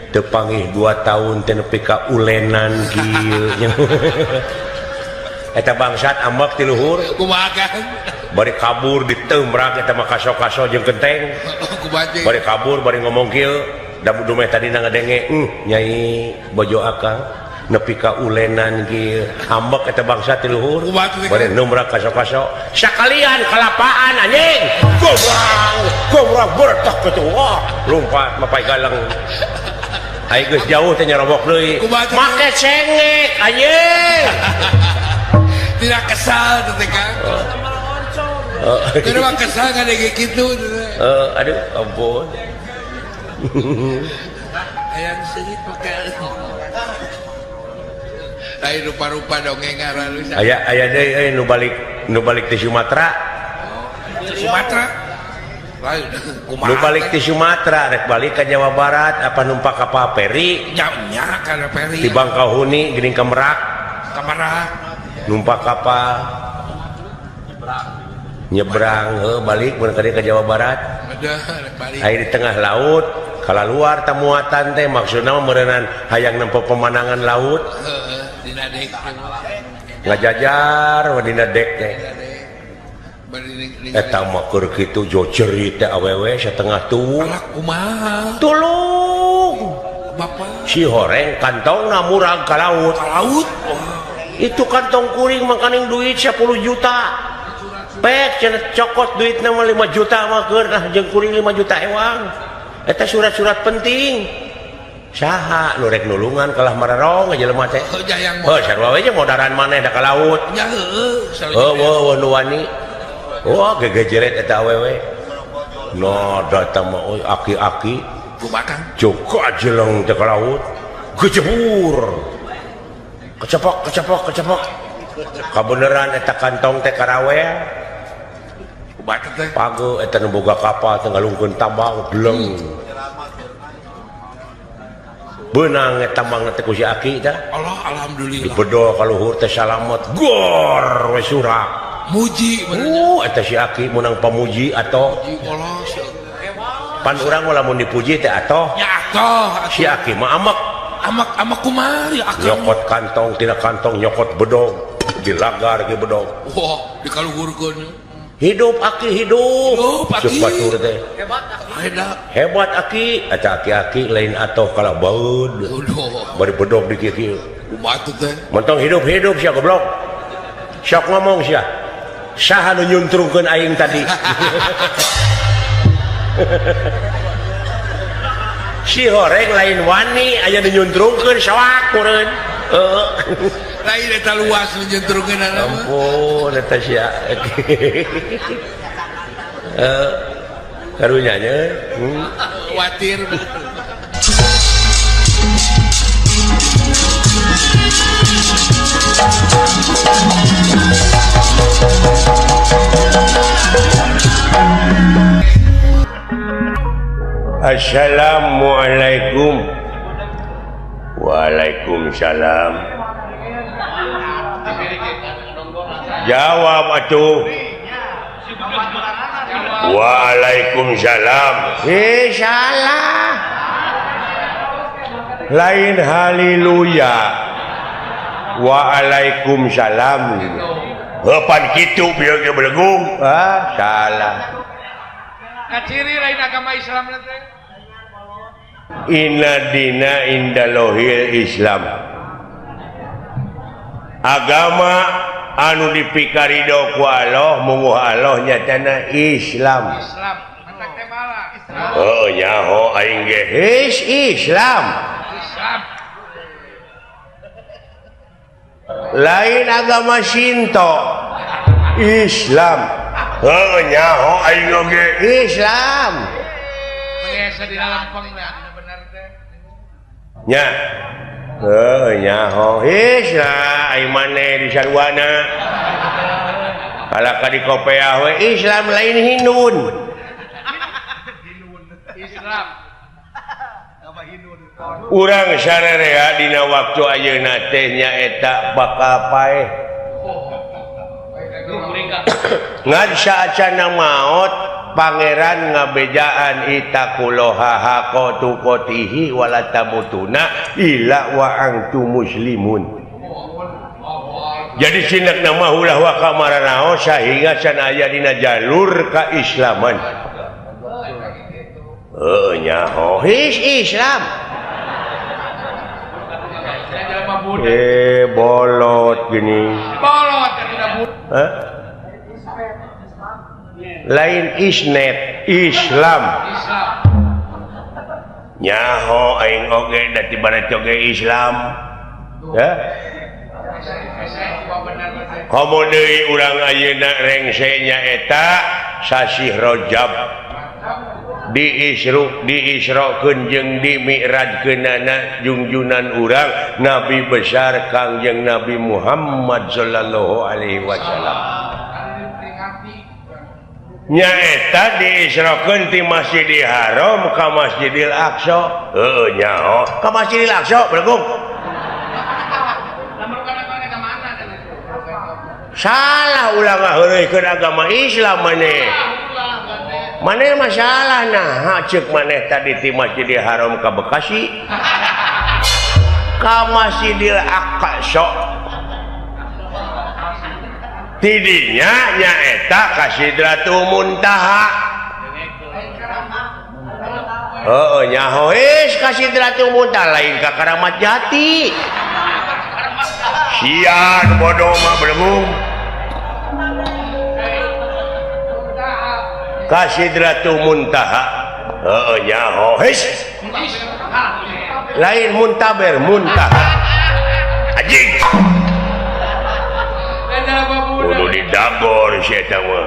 teu pangih 2 tahun teh nepi ka ulenan kieu. Eta bangsat ambek ti luhur kumaha kan bari kabur diteumbrak eta mah kaso-kaso jeung kenteng. Bari kabur bari ngomong kieu da dumeh tadina ngadenge nyai bojo akang nepi ka ulenan kieu ambek eta bangsa ti luhur bari numbrak kaso-kaso sakalian kalapaan anjing gobrang gobrang bertak kitu wah lompat mapai galang ai geus jauh teh nyarobok deui make cengek anjing tidak kesal teh Kang. Kudu mah kesal ngadenge kitu. Aduh ampun. Hayang seungit make lain rupa-rupa dongeng aralus. Aya aya deui euy nu balik ti Sumatera. Sumatera. Lain kumaha? Nu balik ti Sumatera rek balik ka Jawa Barat apa numpak kapal peri? Nya nya kana peri. Di Bangkahuni geuning ka Merak. Ka Merak. Numpak kapal. Nyebrang heuh balik mun ka Jawa Barat. Balik. Aya di tengah laut kalaluar tamuatan teh maksudna mah meureunnan hayang nempo pemandangan laut. Heeh, dina dek. Ngajajar we dina dek teh. Eta mah keur kitu jojerit teh awewe satengah tuwuh. Alah kumaha? Tulung. Bapak. Si horeng kantongna murag ka laut. Ka laut. Oh. Itu kantong kuring mangkaning duit 10 juta. Pek cenah cokot duitna mah 5 juta mah keur nah jeung kuring 5 juta ewang. Eta surat-surat penting. 10 Saha nu rek nulungan kalah mararong jelema teh. Heuh sarua we jeung modaran maneh da ka laut. Nya heueuh. Heueuh nu wani. Wah gegejeret eta awewe. No datang mah euy aki-aki. Kumaha? Joko jeleng teh ka laut. Gejebur. Kecepok kecepok kecepok. Kabeneran eta kantong teh karawel. Kumaha teh? Pago eta nu boga kapal teh ngalungkeun tambang bleng. Beunang eta tambang teh ku si aki teh. Allah alhamdulillah. Dibedol ka luhur teh salamet. Gor we surak. Muji eta si aki menang pamuji atau pan urang mah lamun dipuji teh atoh. Ya atoh. Si aki mah amek. Amek amek kumaha akang. Nyokot kantong tina kantong nyokot bedog dilagar ge bedog. Wah, dikaluhurkeun. Hidup aki hidup. Hidup aki. Ceuk batur teh. Hebat aki. Hebat aki eta aki-aki lain atoh kalah baeud. Bari bedog di kieu-kieu. Kumaha teh? Mentong hidup-hidup sia goblok. Sok ngomong sia. Saha nu nyuntrungkeun aing tadi. Si horeng lain wani aya nu nyuntrungkeun soak meureun. Heeh. Lain eta luas nu nyuntrungkeunana mah. Ampun eta sia. Heeh. Karunya nya. Watir. Assalamualaikum. Waalaikumsalam. Jawab atuh. Waalaikumsalam. Salah. Lain haleluya. Waalaikumsalam. Heupan kitu bieu ge belegung. Ah, salah. Kaciri lain agama Islam teh. Inna dina indalohil Islam. Agama anu dipikarido ku Allah munguh Allah nyatana Islam. Islam. Matak teh malah. Heuh nyaho aing ge. His Islam. Islam. Lain agama Shinto. Islam. Heuh nyaho aing oge Islam. Mengesa di lempeng bener teh. Nya. Heuh nyaho Islam aing maneh di sarwana. Kalaka di kopeah we Islam lain Hindun. Islam. Urang sarerea dina waktu ayeuna teh nyaeta bakal paeh. Ngan saacana maot pangeran ngabejaan itaqullaha haqqa tuqatihi wala tamutuna illa wa antum muslimun. Jadi sinak nama ulah wa kamaranaos sahingga can aya dina jalur kaislaman. Heuh nyaho his Islam. Bolot gini. Bolot tidak. Hah? Lain isnet Islam. Nyaho aing oge da ti barat oge Islam. Ya. Komo deui urang ayeuna rengse nyaeta sasih Rajab. Diisru diisrokeun jeung dimi'rajkeunana jungjunan urang Nabi besar Kangjeng Nabi Muhammad sallallahu alaihi wasallam. Nyaeta diisrokeun ti Masjidil Haram ka Masjidil Aqsa. Heuh nyaho ka Masjidil Aqsa belegung. Salah ulah ngaheureuykeun agama Islam maneh. Maneh masalah nah ceuk maneh tadi ti Masjidil Haram ka Bekasi ka Masjidil Aqsa. Tidinya nyaeta ka Sidratul Muntaha. Heuh nyaho geus ka Sidratul Muntaha lain ka Karamat Jati. Sian bodoh mah belegung. Ka Sidratul Muntaha. Heuh nyaho geus. Lain muntaber, muntah. Anjing. Kudu didagor si eta mah.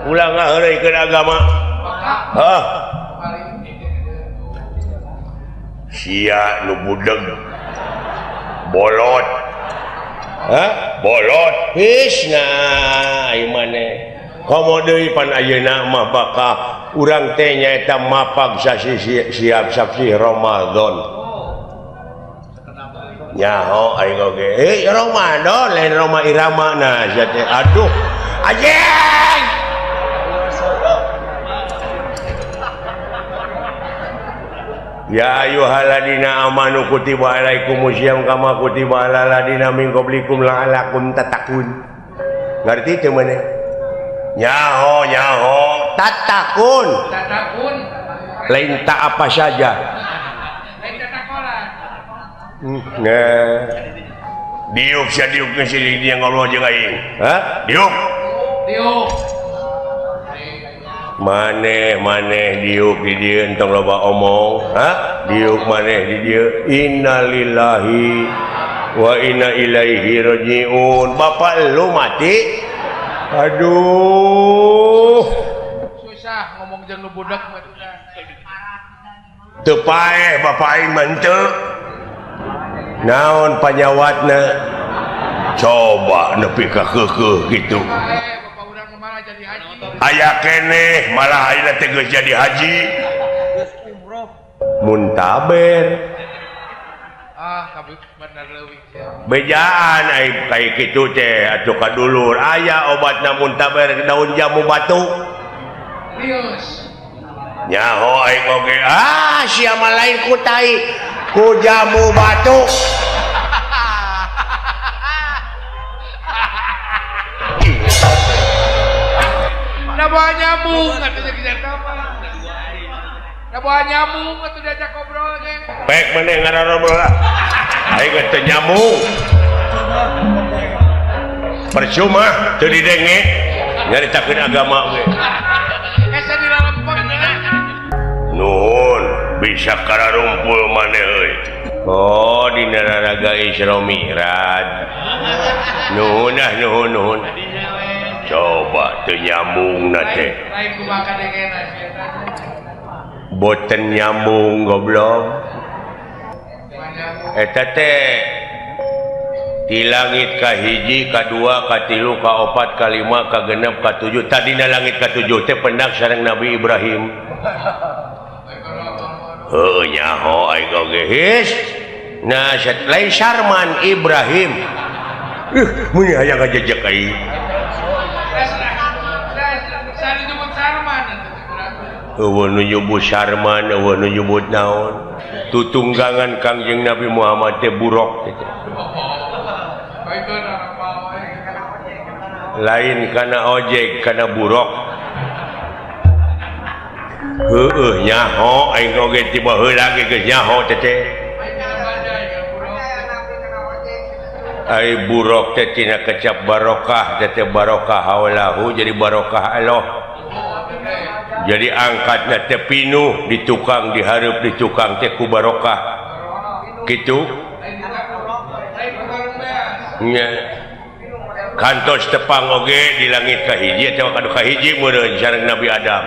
Ulah ngaheureuykeun agama. Hah? Sia nu budeg. Bolot. Hah? Bolot. His nah ieu maneh. Komo deui pan ayeuna mah bakal urang teh nyaeta mapag sasi siap sasi Ramadan. Nyaho aing oge. Eh Ramadan lain Roma Irama nah sia teh. Aduh. Anjing. Ya ayyuhalladzina amanu kutiba alaikumusiyam kama kutiba alal ladzina min qablikum la'allakum tattaqun. Ngerti teu maneh? Nyaho nyaho tatakun. Tatakun. Lain tak apa saja. Lain tatakolan. Nah. Diuk sia diuk geus dia ngobrol jeung aing. Hah? Diuk. Diuk. Maneh maneh diuk di dieu entong loba omong. Hah? Diuk maneh di dieu. Innalillahi wa inna ilaihi rajiun. Bapak lu mati. Aduh. Susah ngomong jeung nu budak mah. Teu paeh bapak aing mah henteu. Naon panyawatna? Coba nepi ka keukeuh kitu. Bapak urang malah jadi haji. Aya keneh malah ayeuna teh geus jadi haji. Geus umroh. Muntaber. Ah, kabeh bener leuwih sia. Bejaan ai kaya kitu teh atuh ka dulur aya obatna muntaber daun jamu batu. Rius. Nyaho aing oge. Ah, sia mah lain ku tai ku jamu batu. Da bawa nyamuk atuh jeung eta mah. Da bawa nyamuk atuh diajak ngobrol ge. Pek maneh ngarobrol lah. Aing teh nyamuk. Percuma teu didenge nyaritakeun agama ge. Asa dilalempeng. Nuhun bisa kararumpul maneh euy. Oh dina raraga Isra Mi'raj. Nuhun ah nuhun nuhun. Coba teu nyambung na teh. Lain kumaha kadengena sia teh. Boten nyambung goblok. Eta teh di langit kahiji, kadua, katilu, kaopat, kalima, kagenep, katujuh. Tadina langit katujuh teh pendak sareng Nabi Ibrahim. Heuh nyaho aing oge his. Nah lain Sarman Ibrahim. Mun hayang ngajejek aing. Eueuh nu nyebut Sarman, eueuh nu nyebut naon. Tutunggangan Kangjeng Nabi Muhammad teh buruk teh. Lain kana ojek, kana buruk. Heueuh nyaho aing oge tiba heula ge geus nyaho teh teh. Ai buruk teh tina kecap barokah teh teh barokah haulahu jadi barokah Allah. Jadi angkatna teh pinuh di tukang dihareup di tukang teh ku barokah. Kitu. Nya. Kantos tepang oge di langit kahiji atawa kadu kahiji meureun sareng Nabi Adam.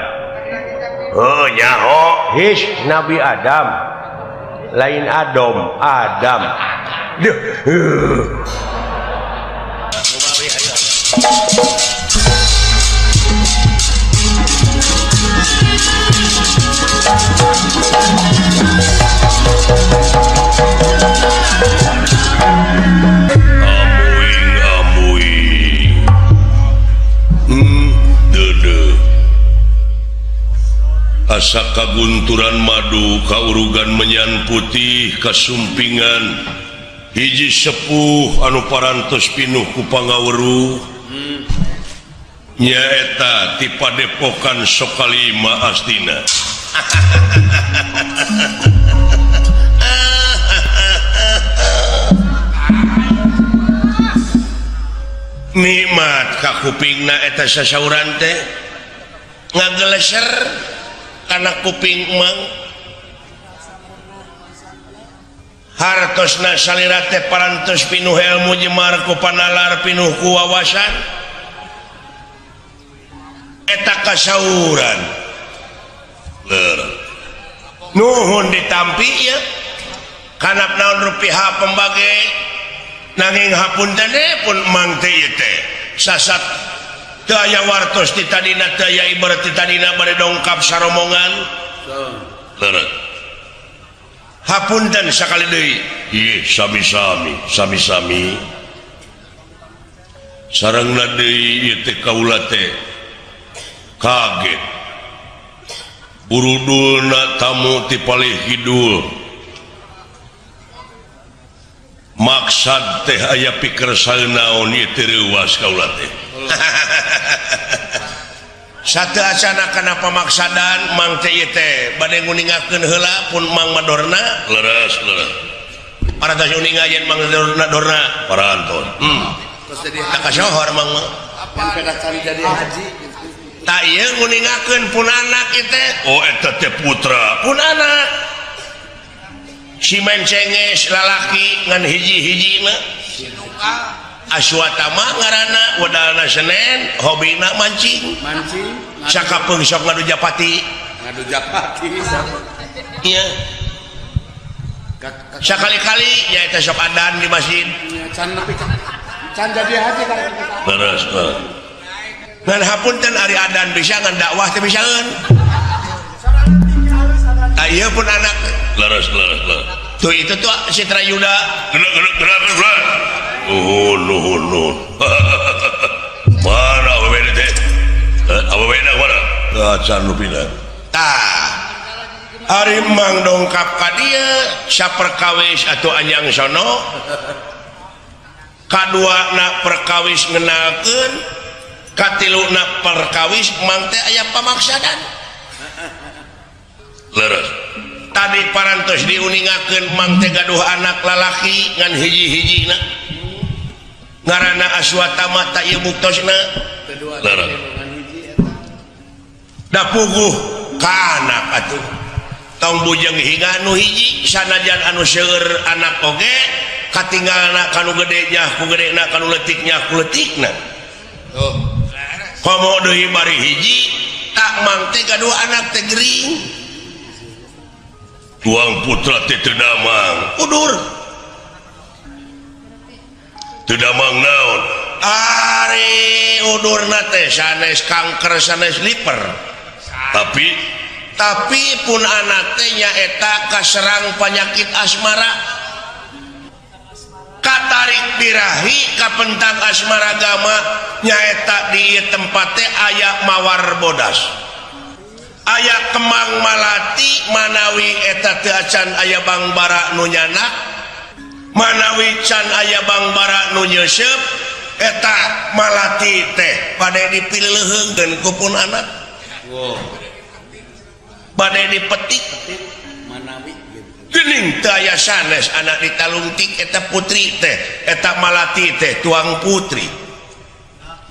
Heuh nyaho his Nabi Adam. Lain Adam, Adam. Duh. Amuing amuing. Deudeuh. Asa kagunturan madu kaurugan menyan putih kasumpingan hiji sepuh anu parantos pinuh ku pangaweruh nyaeta ti padepokan Sokalima Astina. Nikmat ka kupingna eta sasauran teh ngageleser kana kuping mang. Hartosna salira teh parantos pinuh ilmu jemar ku panalar pinuh ku wawasan. Eta kasauran. Nuhun ditampi ya. Kanap naon rupiah pembage nanging hapunten pun mang teh ieu teh. Sasat teu aya wartos ti tadina teu aya ibarat ti tadina bade dongkap saromongan. Leres. Hapunten sakali deui. Ih, sami-sami, sami-sami. Sarengna deui ieu teh kaula teh kaget. Burudulna tamu ti palih kidul. Maksad teh aya pikersa naon ieu teh reuwas kaula teh. Satu acana kana pamaksadan mang teh ieu teh bade nguningakeun heula pun mang madorna leres leres. Parantos uninga yen mang madorna dorna parantos. Terus jadi Tak kasohor mang mah. Pan pedah cari jadi haji. Tak ieu nguningakeun pun anak ieu teh. Oh eta teh putra pun anak. Si mencenges lalaki ngan hiji-hijina. Aswatama ngaranna wedalna Senen hobina mancing. Mancing. Sakapeung sok ngadu japati. Ngadu japati. Iya. Sakali-kali nyaeta sok adan di masjid. Can nepi can jadi haji kan. Leres. Ngan hapunten ari adan bisa ngan dakwah teh bisaeun. Tah ieu pun anak leres leres leres. Tuh itu tuh Citra Yuda. Gerak gerak gerak gerak. Nuhun nuhun nuhun. Mana awewe teh? Awewe na mana? Can rupina. Tah. Ari mang dongkap ka dieu saperkawis atuh anjang sono. Kadua na perkawis ngenalkeun, katilu na perkawis mang teh aya pamaksadan. Leres. Tadi parantos diuningakeun mang teh gaduh anak lalaki ngan hiji-hijina. Ngaranna Aswatama tak ieu buktosna. Leres. Da puguh ka anak atuh. Tong bujeng hingga anu hiji sanajan anu seueur anak oge katinggalna kanu gede nya ku gedena kanu leutik nya ku leutikna. Oh. Komo deui bari hiji tak mang teh gaduh anak teh gering. Tuang putra teh teu damang. Udur. Teu damang naon? Ari udurna teh sanes kanker sanes liver. Tapi pun anak teh nyaeta kaserang penyakit asmara. Katarik birahi kapentang asmara gama nyaeta di ieu tempat teh aya mawar bodas. Aya kemang malati manawi eta teu acan aya bangbara nu nyanak, manawi can aya bangbara nu nyeuseup eta malati teh bade dipileuheungkeun ku pun anak. Wow. Bade dipetik manawi gitu. Geuning teu aya sanes anak ditalungtik eta putri teh eta malati teh tuang putri.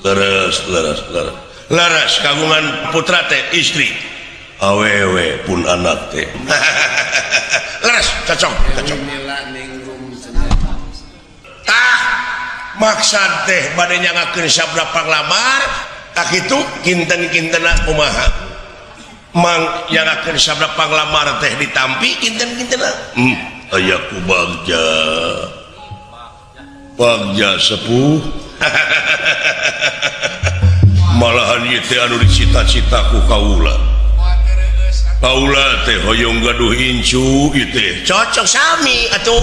Leres leres leres. Leres kagungan putra teh istri. Awewe pun anak teh. Leres cocok cocok. Tah maksad teh bade nyangakeun sabda panglamar tak kitu kinten-kintena kumaha. Mang nyangakeun sabda panglamar teh ditampi kinten-kintena. Aya ku bagja. Bagja sepuh. Malahan ieu teh anu dicita-cita ku kaula. Kaula teh hoyong gaduh incu ieu teh. Cocok sami atuh.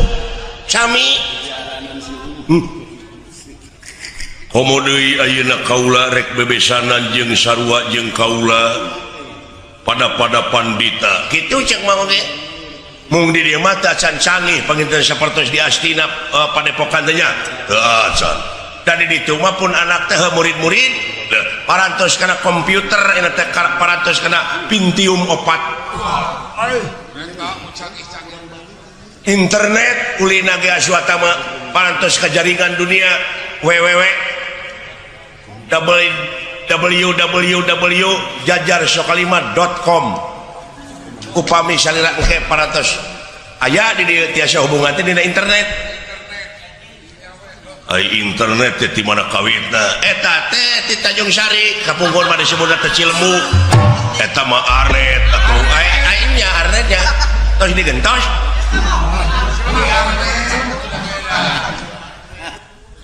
Sami. Komo deui ayeuna kaula rek bebesanan jeung sarua jeung kaula pada-pada pandita. Kitu cek mang oge. Mung di dieu mah teu acan canggih panginten sapertos di Astina padepokan teh nya. Teu acan. Da di ditu mah pun anak teh murid-murid parantos kana komputer eta teh parantos kana Pentium 4. Internet ulina ge Aswatama parantos ka jaringan dunia www www.jajarsokalima.com. Upami salira engke parantos Aya di dieu tiasa hubungan teh dina internet. Ai internet teh ti mana kawitna? Eta teh ti Tanjung Sari kapungkur mah disebutna teh Cilemu. Eta mah arnet atuh. Ai ai nya arnetnya. Tos digentos.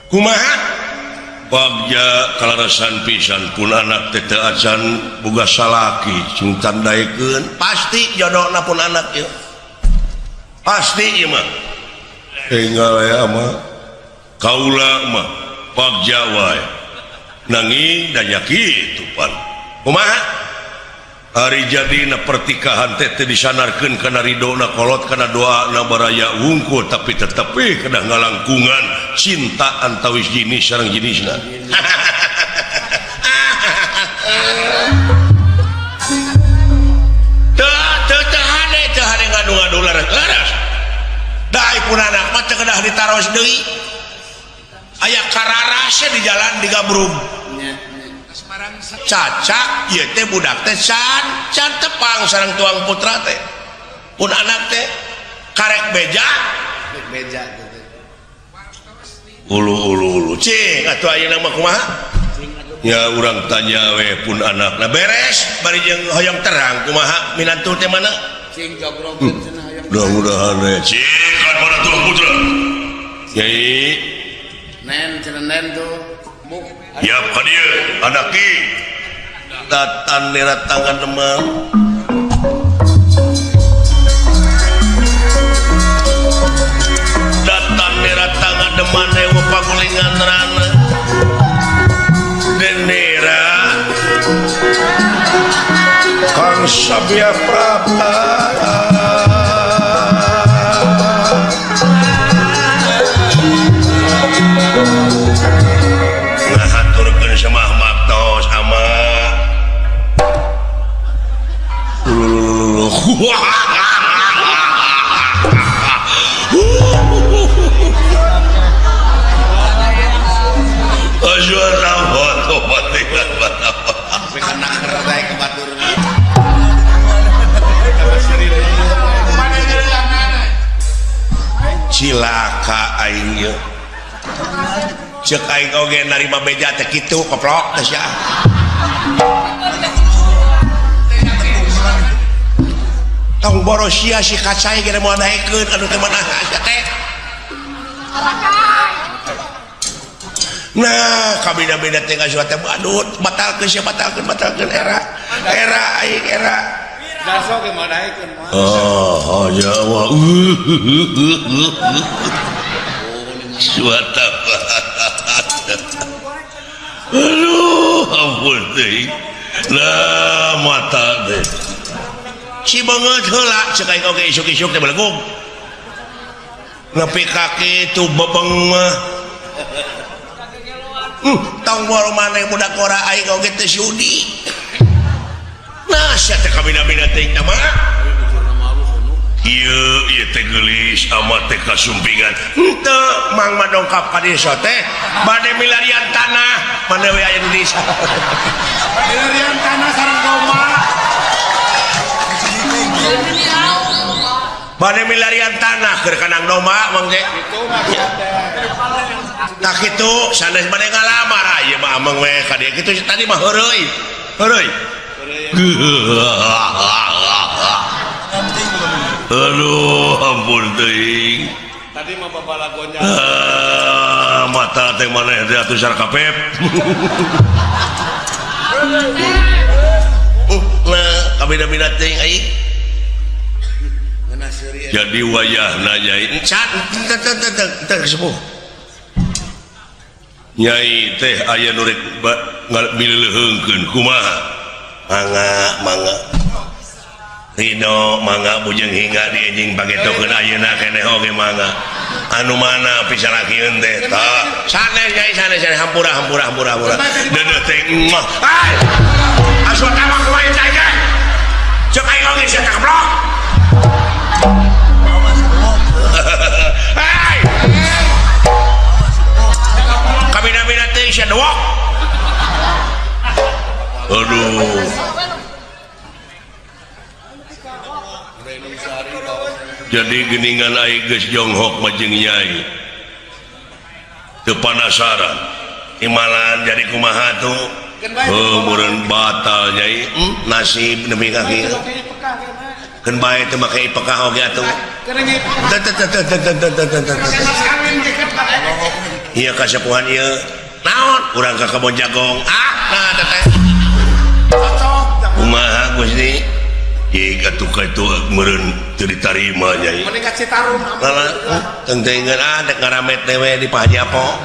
Kumaha? Bagja kalarasan pisan pun anak teh teu acan boga salaki sing tandaekeun pasti jodona pun anak ieu. Pasti ieu mah. Enggal aya mah kaula mah bagja wae. Nanging da nya kitu pan. Kumaha? Ari jadina pertikahan teh teu disanarkeun kana ridona kolot kana doana baraya wungkul tapi tetep we kedah ngalangkungan cinta antawis jenis sareng jenisna. Teu teu teu hade teu hade ngadu-ngadu laras-laras. Da ai pun anak mah teu kedah ditaros deui. Aya kararasna di jalan di Gabrug. Cacak ieu teh budak teh can can tepang sareng tuang putra teh pun anak teh karek beja karek beja teh ulu ulu ulu cing atuh ayeuna mah kumaha ya urang tanya we pun anak nah beres bari jeung hoyong terang kumaha minantu teh mana cing jogrogkeun cenah hoyong mudah-mudahan we cing kan mana tuang putra Nyai nen cenah nen tuh ya ka dieu anak ki tatan nera tangan demam datan nera tangan deman ewa pagulingan rana denera Kang Sabia Prapta ngahaturkeun semah maktos ama Cilaka aing ieu. Ceuk aing oge narima beja teh kitu koplok teh sia. Tong boros sia si kacai ge moal daekeun anu teh mana sia teh. Nah, kabina-bina teh ngasuh teh badut, batalkeun sia batalkeun batalkeun era. Era aing era. Darso ge moal daekeun mah. Oh, ya Allah. Suata. Aduh, ampun teh. Lah mata teh. Si beungeut heula ceuk aing oge isuk-isuk teh belegug. Nepi ka kitu bebeng mah. Tong boro maneh budak ora aing oge teu sudi. Nah, sia teh kabina-bina teh mah. Ieu ieu teh geulis amat teh kasumpingan. Henteu mang mah dongkap ka desa teh bade milarian tanah, mana we aya di desa. Milarian tanah sareng domba. Bade milarian tanah keur kandang domba mang teh. Kitu maksud teh. Tah kitu sanes bade ngalamar ieu mah ameng we ka dieu kitu tadi mah heureuy. Heureuy. Aduh, ampun teuing. Tadi mah babalagonya. Mata teh maneh teh atuh sarkapep. Nah, kabina-bina teuing aing. Jadi wayahna nyai. Can teu teu teu teu sepuh. Nyai teh aya nu rek mileuheungkeun kumaha? Mangga, mangga. Ridho mangga bujeng hingga di anjing pagetokeun ayeuna keneh oge mangga. Anu mana pisalakieun teh? Tah, sanes nyai sanes sanes hampura hampura hampura hampura. Deudeuh teh mah. Hai. Asup tawak kumaha cai teh? Ceuk aing oge sia kablok. Hai. Kabina-bina teh sia dewok. Aduh. Jadi geningan ai geus jonghok mah jeung Nyai. Teu panasaran. Imalan jadi kumaha tuh? Oh, meureun batal Nyai. Nasib nepi ka kieu. Keun bae teu make ipekah oge atuh. Teu teu teu teu teu teu teu teu. Ieu kasepuhan ieu. Naon? Urang ka kebon jagong. Ah, nah teh. Kumaha Gusti? Jika atuh ka itu meureun teu ditarima Nyai. Mending ka Citarum. Malah tengtengan ah dek ngaramet dewe di Pak Haji Apo.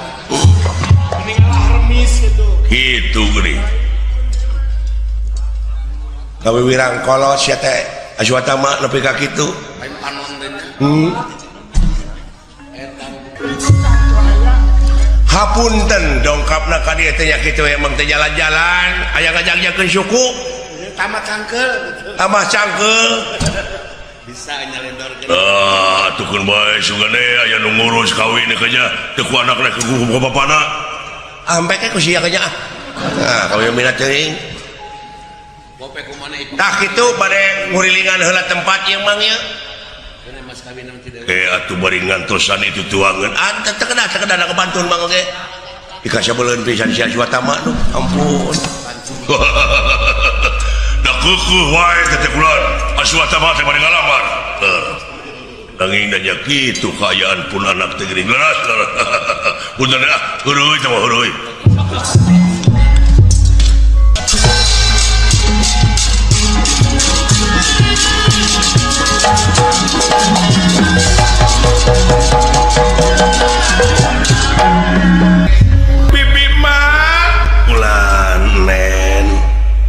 Mending ngalah remis gitu. Gitu geuning. Kawiwirang kolot sia teh Aswatama nepi ka kitu. Lain panon teh nya. Hapunten dongkapna ka dieu teh nya kitu emang teh jalan-jalan aya ngajak-jakeun suku. Tambah cangkeul gitu. Tambah cangkeul. Bisa nyelendorkeun. Ah, tukeun bae sugane aya nu ngurus kawin ka nya teu ku anakna ku bapana. Ampe ke ku sia ka nya ah. Nah, kawin minat teuing. Bope kumana ieu? Tah kitu bade ngurilingan heula tempat ieu mang ieu. Mas kawin tidak. Atuh bari ngantosan itu tuangeun. Ah, teu kedah teu kedah kebantun mang oge. Dikasabeuleun pisan si Aswatama nu. Ampun. Da keukeeh wae teh kula Aswatama teh bari ngalamar. Nanging da nya kitu kaayaan pun anak teh geuning leras. Punten ah, heuruy teh mah heuruy. Bibi mah ulan nen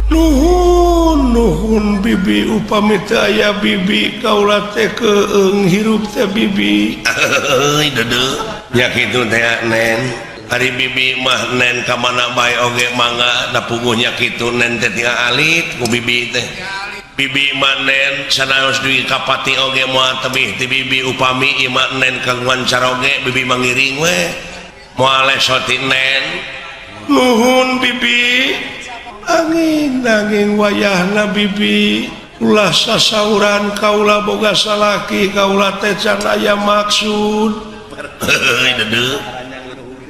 nuhun nuhun bibi upami teu aya bibi kaula teh keung hirup teh bibi. Euy deudeuh nya kitu teh nen. Ari bibi mah nen ka mana bae oge mangga da puguhnya kitu nen teh tinggal alit ku bibi teh. Bibi mah nen sanaos dugi ka pati oge moal tebih ti bibi upami ieu mah nen kagungan caroge bibi mangiring we. Moal lesot ti nen. Nuhun bibi. Angin nanging wayahna bibi ulah sasauran kaula boga salaki kaula teh can aya maksud. Heuy deudeuh.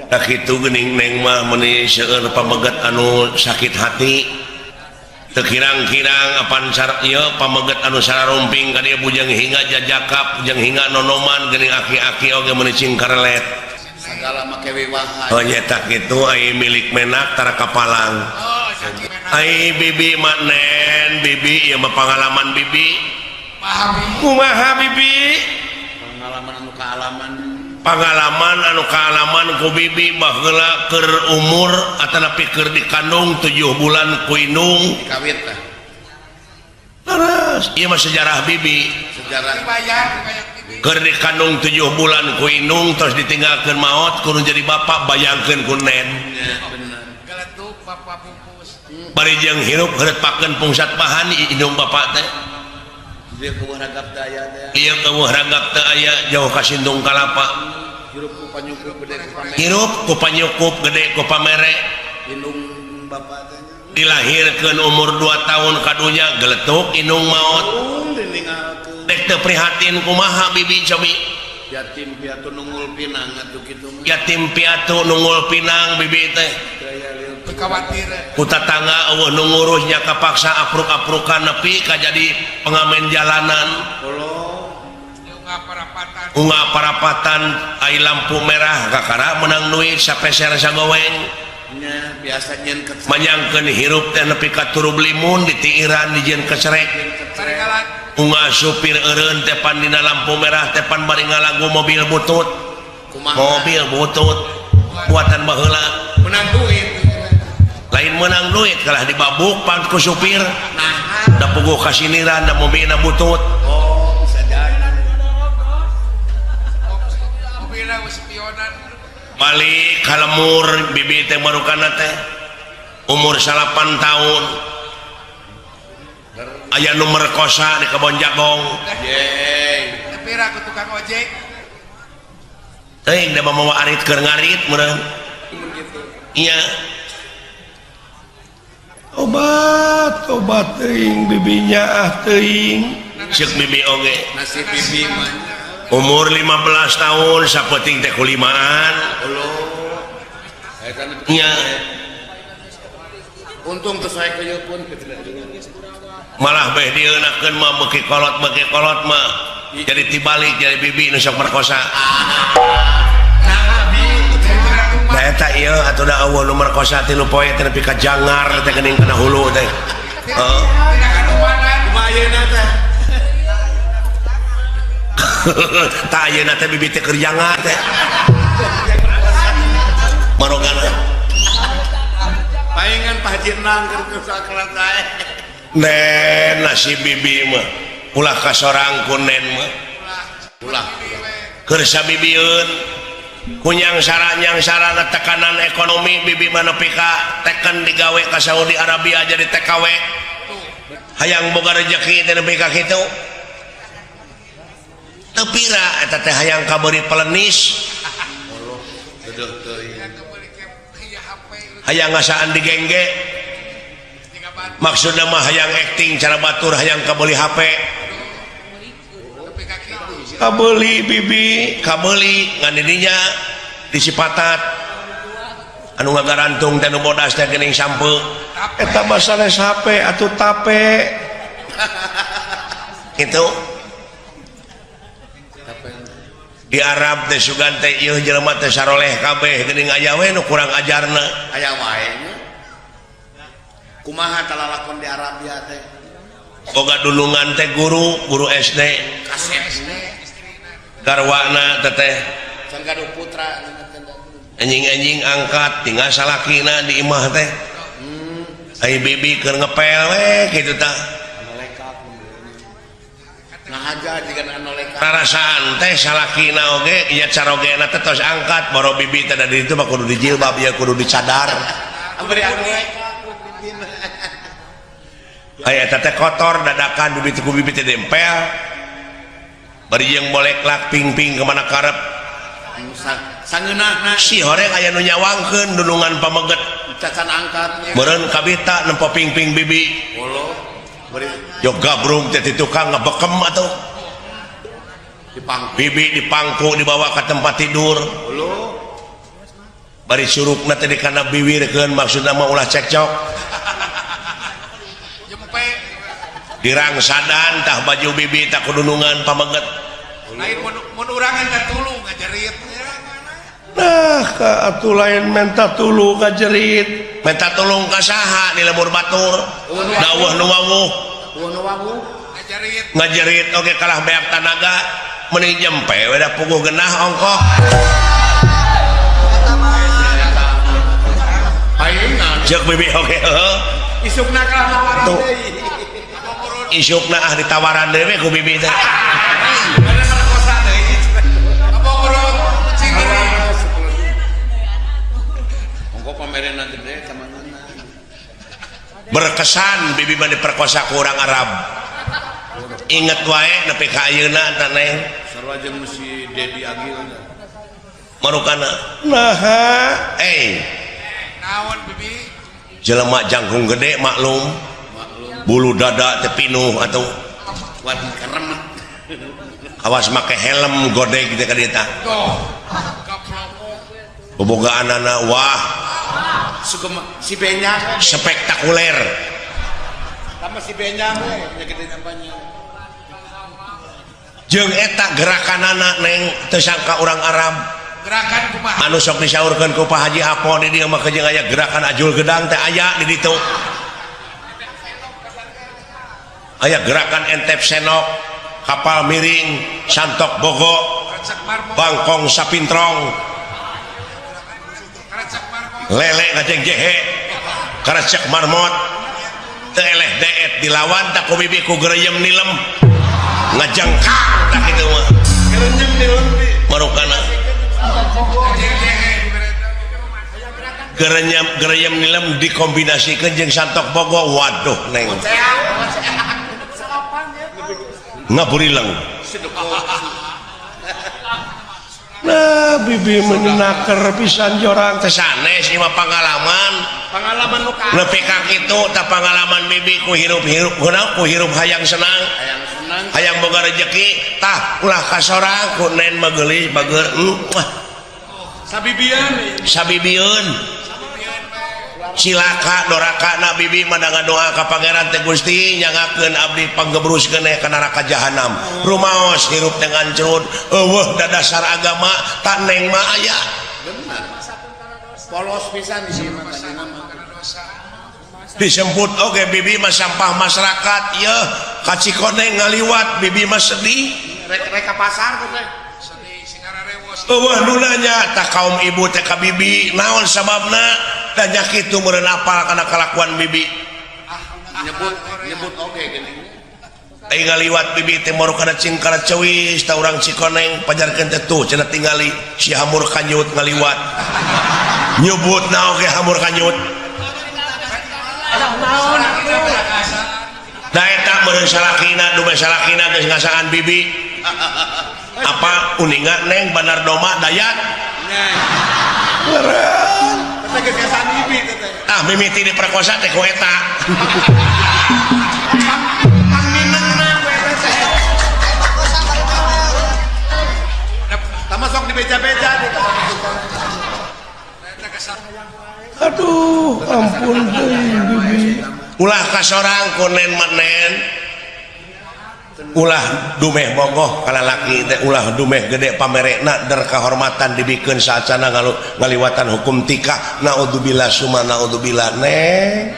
Tah kitu geuning neng mah meuni seueur pameget anu sakit hati. Teu kirang-kirang apan ieu pameget anu sararumping ka dieu bujang hingga jajakap bujang hingga nonoman geuning aki-aki oge meuni cing karelet. Sagala make wiwaha. Oh nya tah kitu ai milik menak tara kapalang. Ai bibi mah nen bibi ieu mah pangalaman bibi. Kumaha bibi? Pangalaman anu kaalaman. Pangalaman anu kaalaman ku bibi baheula keur umur atanapi keur dikandung 7 bulan ku indung. Dikawit tah. Leres, ieu mah sejarah bibi. Sejarah. Keur dikandung 7 bulan ku indung terus ditinggalkeun maot kudu jadi bapak bayangkeun ku nen. Ya, bener. Geletuk bapak pupus. Bari jeung hirup heureutpakeun pungsat bahan indung bapak teh. Ieu keueuh ragap teu aya teh. Ieu keueuh ragap teu aya jauh ka sindung kalapa. Hirup ku panyukup gede ku pamere. Hirup ku panyukup gede ku pamere. Indung bapak teh. Dilahirkeun umur 2 tahun kadunya geletuk indung maot. Diningalkeun. Dek teu prihatin kumaha bibi cobi. Yatim piatu nungul pinang atuh kitu mah. Yatim piatu nungul pinang bibi teh. Khawatir. Ku tatangga eueuh nu ngurusnya kapaksa apruk-aprukan nepi ka jadi pengamen jalanan. Unga parapatan ai lampu merah kakara menang duit sapeser sagoweng. Nya biasa nyeun kecerek. Manyangkeun hirup teh nepi ka turub limun ditiiran dijieun kecerek. Unga supir eureun teh pan dina lampu merah teh pan bari ngalagu mobil butut. Kumaha? Mobil butut buatan baheula. Menang duit. Lain menang duit kalah dibabuk pan ku supir. Nah, da puguh kasiniran da mobilna butut. Oh, bisa jadi. Mobilna geus spionan. Balik ka lemur bibi teh barukana teh. Umur 8 tahun. Aya nu merkosa di kebon jagong. Yeay. Tapi ra ku tukang ojek. Teuing da mawa arit keur ngarit meureun. Iya. Obat, obat teuing bibinya ah teuing. Ceuk bibi oge. Nasib bibi mah. Umur 15 tahun sapeting teh kulimaan. Nya. Untung teu sae pun. Malah beh dieunakeun mah beuki kolot mah. Jadi tibalik jadi bibi nu sok merkosa. Nah eta ieu atuh da eueuh nu merkosa 3 poe teh nepi ka jangar teh geuning kana hulu teh. Heeh. Kumaha ayeuna teh? Tah ayeuna teh bibi teh keur jangar teh. Marogana. Paingan Pak Haji Nang keur sakrat sae. Nen nasib bibi mah ulah kasorang ku nen mah. Ulah. Keur sabibieun kunyang sarana tekanan ekonomi bibi mah nepi ka teken digawe ka Saudi Arabia jadi TKW. Hayang boga rejeki teh nepi ka kitu. Teu pira eta teh hayang kabeuri pelenis. Hayang ngasaan digengge. Maksudna mah hayang acting cara batur hayang kabeuli HP. Kabeuli bibi, kabeuli ngan didinya disipatat. Anu ngagarantung teh nu bodas teh geuning sampeu. Eta mah sanes HP atuh tape. Kitu. Di Arab teh sugan teh ieu jelema teh saroleh kabeh geuning aya we nu kurang ajarna. Aya wae nya. Kumaha talalakon di Arabia teh? Boga dulungan teh guru, guru SD. Kasep. Garwana teteh. Can gaduh putra anjing-anjing angkat tinggal salakina di imah teh. Ai bibi keur ngepel we kitu tah. Ngahaja jiga anu leka. Rarasaan teh salakina oge nya carogena teh tos angkat boro bibi teh da di ditu mah kudu dijilbab ya kudu dicadar. Beri anu leka. Aya eta teh kotor dadakan bibi teh ku bibi teh dempel. Bari jeung boleklak ping-ping kemana karep. Sangeunahna si horeng aya nu nyawangkeun dunungan pameget. Cacan angkat. Meureun kabita nempo ping-ping bibi. Bolo. Beri jog gabrung teh di tukang ngebekem atuh. Dipangku. Bibi dipangku dibawa ke tempat tidur. Bolo. Bari surukna teh dikana biwirkeun maksudna mah ulah cekcok. Dirangsadan tah baju bibi tah kudunungan pameget. Lain mun urangan ka tulung ngajerit. Nah, ka atuh lain menta tulung ngajerit. Menta tulung ka saha di lembur batur. Daweuh nu wawuh. Ngajerit. Ngajerit oge kalah beak tanaga meuni jempe we da puguh genah ongkoh. Paingan. Ceuk bibi oge heuh. Isukna kalah nawaran deui. Isukna ah ditawaran deui we ku bibi teh. Berkesan bibi mah diperkosa ku urang Arab. Inget wae nepi ka ayeuna teh neng. Sarua jeung si Dedi Agil. Marukana naha eh naon bibi? Jelema jangkung gede maklum. Bulu dada teh pinuh atuh. Kuat keremet. Awas make helm godeg teh ka dieu tah. Bobogaanana wah. Si Benyak spektakuler. Sama si Benyak we gede tampanya. Jeung eta gerakanana neng teu sangka urang Arab. Gerakan kumaha? Anu sok disaurkeun ku Pak Haji Apo di dieu mah jeung aya gerakan ajul gedang teh aya di ditu. Aya gerakan entep senok, kapal miring, santok bogo, bangkong sapintrong, lele ngajeng jehe, karecek marmot, teu eleh deet dilawan tak ku bibi ku gereyem nilem, ngajengkang tak kitu mah. Gereyem nilem bi. Marukana. Gereyem nilem dikombinasikeun jeung santok bogo, waduh neng. Ngaburileng. Nah, bibi menaker pisan jorang teh sanes ieu mah pangalaman. Pangalaman nu ka. Nepi ka kitu tah pangalaman bibi ku hirup-hirup kunaon ku hirup hayang senang. Hayang senang. Hayang boga rejeki tah ulah kasorang ku nen mah geulis bager. Sabibieun. Sabibieun. Cilaka doraka na bibi mah ngadoa ka Pangeran teh Gusti nyangakeun abdi panggebrus keneh ka neraka jahanam. Rumaos hirup teh ngancrut eueuh dadasar agama tak neng mah aya. Bener. Polos pisan di sini mah tadina mah. Disebut oge bibi mah sampah masyarakat yeuh ka Cikoneng ngaliwat bibi mah sedih. Rek ka pasar teh. Sedih singararewos. Eueuh nu nanya tah kaum ibu teh ka bibi naon sababna? Dan kitu meureun apal kana kalakuan bibi. Nyebut nyebut oge geuning. Ai ngaliwat bibi teh moru kana cingkara ceuis tah urang Cikoneng pajarkeun teh tuh cenah tingali si hamur kanyut ngaliwat. Nyebutna oge hamur kanyut. Da eta meureun salakina dume salakina geus ngasaan bibi. Apa uninga neng Bandar Doma Dayat? Meureun. Ah mimiti diperkosa teh ku eta. Tama sok dibeja-beja. Aduh, ampun deui bibi. Ulah kasorang ku nen mah nen. Ulah dumeh bogoh ka lalaki teh ulah dumeh gede pamerekna der kahormatan dibikeun saacana ngaliwatan hukum tikah. Naudzubillah summa naudzubillah neng.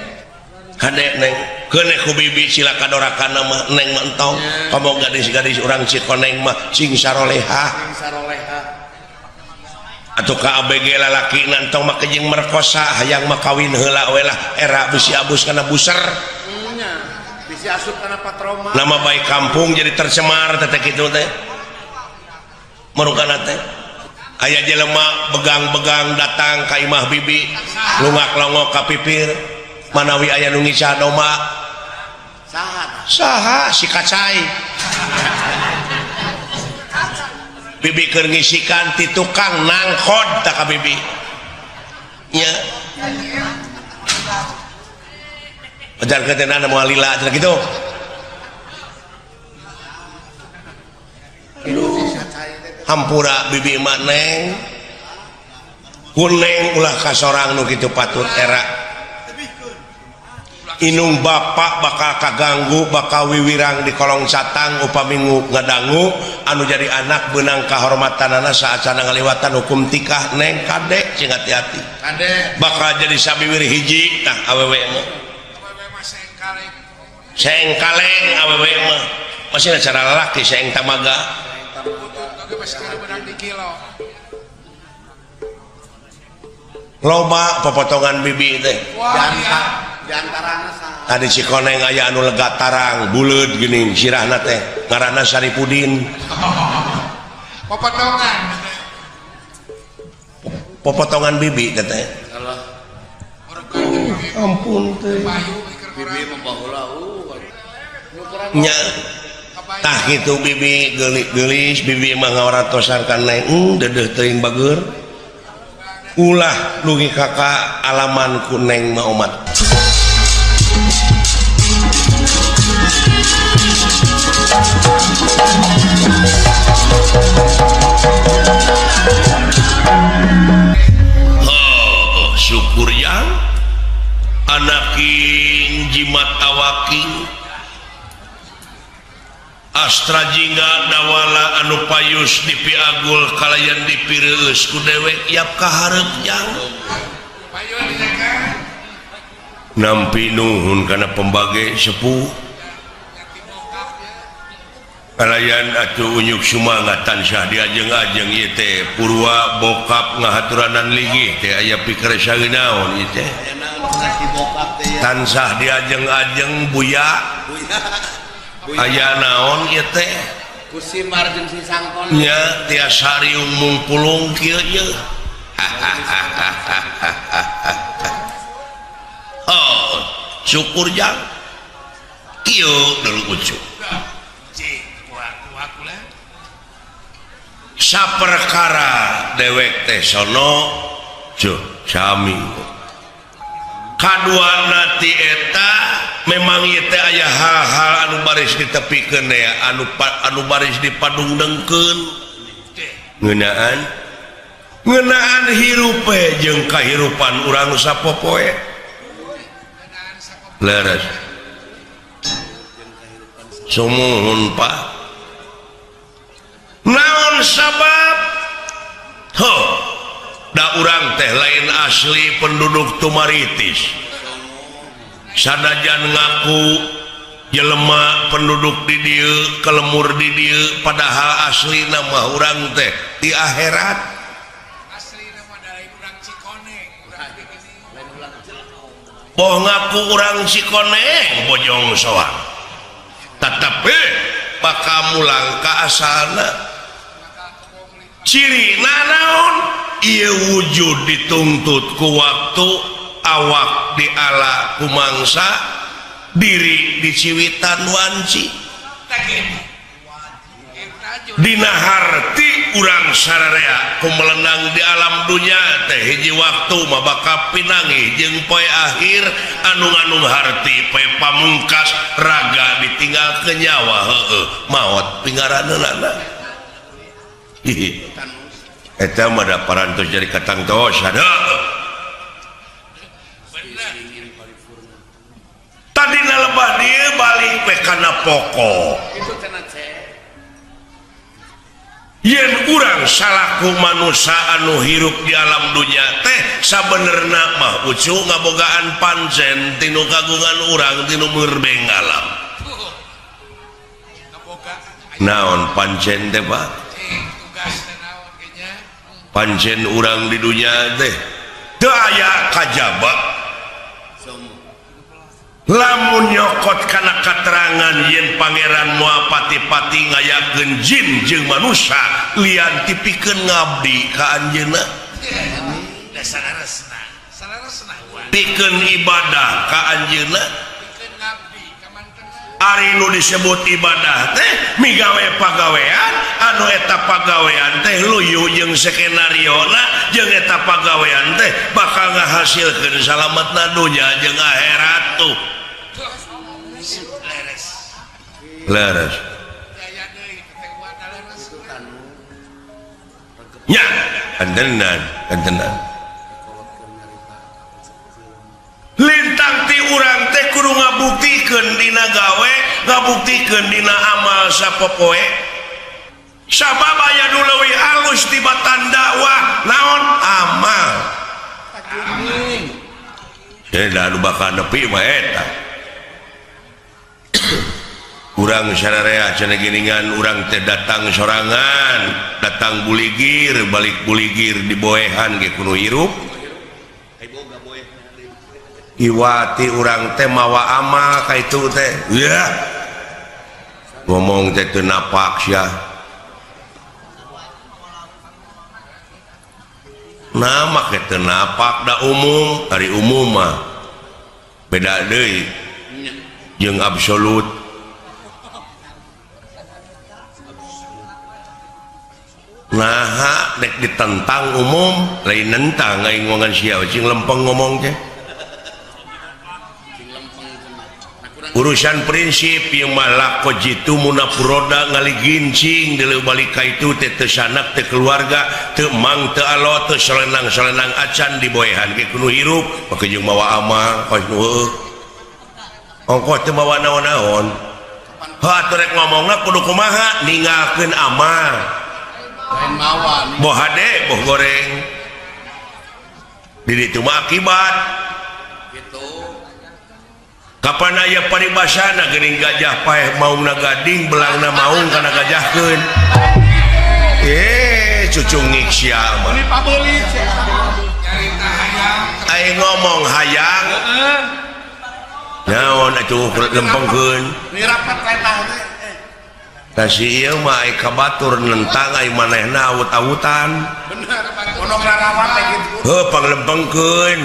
Hade neng keuneh ku bibi cilaka dorakana mah neng mah entong. Komo gadis-gadis urang Cikoneng mah sing sarolehah. Sing sarolehah. Atuh ka ABG lalaki na entong mah jeung merkosa hayang mah kawin heula we lah era bisi abus kana buser. Nya, bisi asup kana patroma. Nama baik kampung jadi tercemar teh kitu teh. Marukana teh. Aya jelema begang-begang datang ka imah bibi, lungak-longok ka pipir, manawi aya nu ngica domba. Saha? Saha si kacai. Bibi keur ngisikan ti tukang nangkod ta ka bibi. Nya. Ajarkeun teh nana moal lila cenah kitu. Aduh. Hampura bibi mah neng. Kuneng ulah kasorang nu kitu patut era. Inung bapak bakal kaganggu bakal wiwirang di kolong catang upami ngadangu anu jadi anak benang kahormatanana saacana ngaliwatan hukum tikah neng kadek sing hati-hati kadek bakal jadi sabiwir hiji tah awewe mah sengkaleng awewe mah masih cara lalaki seng tamaga loba popotongan bibi teh tadi Cikoneng aya anu lega tarang buleud geuning sirahna teh ngaranna Saripudin. Popotongan popotongan bibi teh teh. Ampun teh bibi mah baheula nya tah kitu bibi geulis bibi mah ngawaratosan ka neng dedeuh teuing bager ulah dugi kakak alaman ku neng mah omat. Oh, syukur yang anaking jimat awaking Astra jingga dawala anu payus dipiagul kalayan dipireueus ku dewek yap kaharep jang nampi nuhun kana pembage sepuh kalayan atuh unyuk sumangat tansah diajeng-ajeng ieu teh purwa bokap ngahaturanan linggih teh aya pikersa naon ieu teh tansah diajeng-ajeng buya aya naon ieu teh ku simar jeung si sangkon nya tiasa riung mungpulung kieu ye. Oh, syukur jang kieu deuleu ucu saperkara dewek teh sono cuh sami kaduana ti eta Memang ieu teh aya hal-hal anu baris ditepikeun ya, anu baris dipadungdengkeun. Ngeunaan ngeunaan hirup jeung kahirupan urang sapopoe. Leres. Sumuhun Pak. Naon sabab? Ho, da urang teh lain asli penduduk Tumaritis. Sanajan ngaku jelema penduduk di dieu, kelemur di dieu, padahal asli nama urang teh di akhirat. Asli nama dari urang Cikoneng, urang Boh ngaku urang Cikoneng Bojong Soang. Tetapi bakal mulang ka asalna. Ciri naon? Ieu wujud dituntut ku waktu, awak diala ku mangsa, diri diciwitan wanci. Dina harti urang sararea ku melenang di alam dunya teh hiji waktu mah bakal pinanggih jeung poe akhir anu nganung harti poe pamungkas raga ditinggal ke nyawa heueuh maot pingaraneunana. Hihi. Eta mah da parantos jadi katangtosan. Heueuh. Tadina lebah dieu balik we kana pokok. Yen urang salaku manusia anu hirup di alam dunya teh sabenerna mah ucu ngabogaan pancen tinu kagungan urang tinu merbeng alam. Naon pancen teh Pak? Pancen urang di dunya teh teu aya kajaba. Lamun nyokot kana katerangan yen pangeran moal pati-pati ngayakeun jin jeung manusia lian tipikeun ngabdi ka anjeunna. Pikeun ibadah ka anjeunna. Ari nu disebut ibadah teh migawe pagawean anu eta pagawean teh luyu jeung skenariona jeung eta pagawean teh bakal ngahasilkeun salametna dunya jeung akhirat tuh. Leres. Nya, antenan, antenan. Lintang ti urang teh kudu ngabuktikeun dina gawe, ngabuktikeun dina amal sapopoe. Sabab aya nu leuwih alus tibatan dakwah naon amal. Da anu bakal nepi mah eta. Urang sararea cenah geuningan urang teh datang sorangan, datang buligir, balik buligir diboehan ge kudu hirup. Iwati urang teh mawa amal ka itu teh. Yah. Ngomong teh teu napak sia. Nah make teu napak da umum, ari umum mah beda deui jeung absolut. Naha dek ditentang umum, lain nentang aing ngomongan sia cing lempeng ngomong teh. Urusan prinsip yang malah jitu munafuroda ngaligincing di balik ka itu teh teu sanak teu keluarga teu mang teu alo teu solenang-solenang acan diboehan ge kudu hirup make jeung mawa amal kos nu heueuh ongkoh teu mawa naon-naon heuh atuh rek ngomongna kudu kumaha ninggalkeun amal lain mawa boh hade boh goreng di ditu mah akibat gitu. Kapan aya paribasana geuning gajah paeh maungna gading belangna maung kana gajahkeun. Cucungik sia mah. Aing ngomong hayang. Naon atuh lempengkeun. Tah si ieu mah ai ka batur nentang ai manehna awut-awutan. Bener, pondok rarawat teh kitu. Heuh panglempengkeun.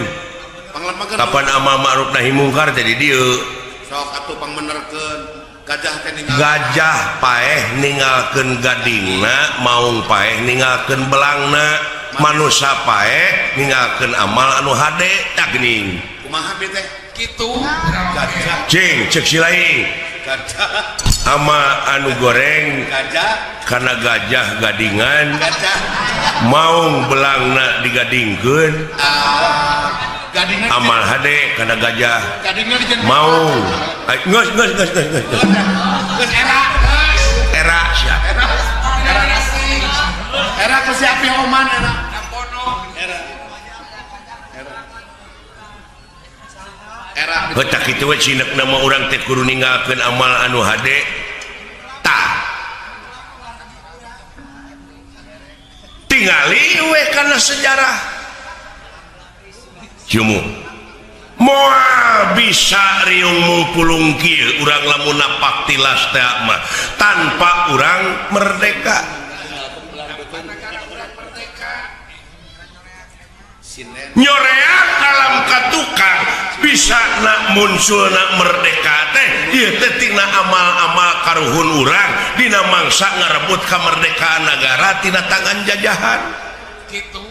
Kapan amal ma'ruf nahi mungkar teh di dieu. Sok atuh pangmenerkeun gajah teh ninggal. Gajah paeh ninggalkeun gadingna, maung paeh ninggalkeun belangna, manusa paeh ninggalkeun amal anu hade tah geuning. Kumaha bi teh? Kitu. Gajah. Cing cek si lain. Gajah. Ama anu goreng Gajah. Karena gajah gadingan. Gajah. Maung belangna digadingkeun. Gadingan. Amal hade karena gajah. Gadingan dijen. Maung. Geus geus geus geus geus. Geus era. Era sia. Era. Era ke si api oman era. Era. Era. Era. Heuh kitu we cinek nama urang teh kudu ninggalkeun amal anu hade. Tah. Tingali we kana sejarah. Jumu. Moal bisa riung mupulung kieu urang lamun napak tilas teh mah tanpa urang merdeka. Nyoreak alam katukang bisa nak muncul nak merdeka teh ieu teh tina amal-amal karuhun urang dina mangsa ngarebut kemerdekaan negara tina tangan jajahan. Kitu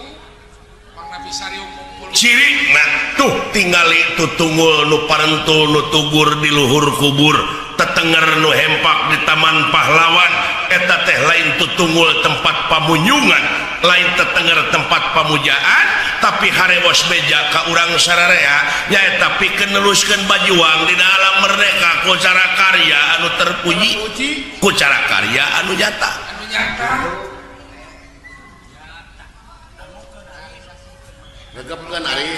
mangna bisa riung mupulung. Ciri nah tuh tingali tutunggul nu parentul nu tugur di luhur kubur tetenger nu hempak di taman pahlawan eta teh lain tutunggul tempat pamunyungan lain tetenger tempat pamujaan tapi harewos beja ka urang sararea nyaeta pikeun neruskeun bajuang dina alam merdeka ku cara karya anu terpuji ku cara karya anu nyata.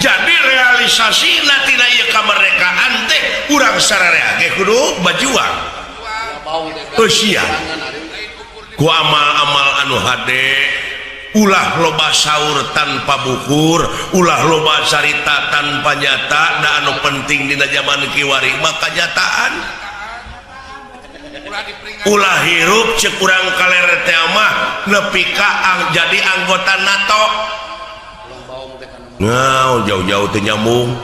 Jadi realisasi tina ieu kamerdekaan teh urang sararea ge kudu bajuang. Eusia ku amal-amal anu hade ulah loba saur tanpa bukur ulah loba carita tanpa nyata da anu penting dina zaman kiwari mah kanyataan. Ulah hirup ceuk urang kaler teh mah nepi ka jadi anggota NATO. Ngau jauh-jauh teu nyambung.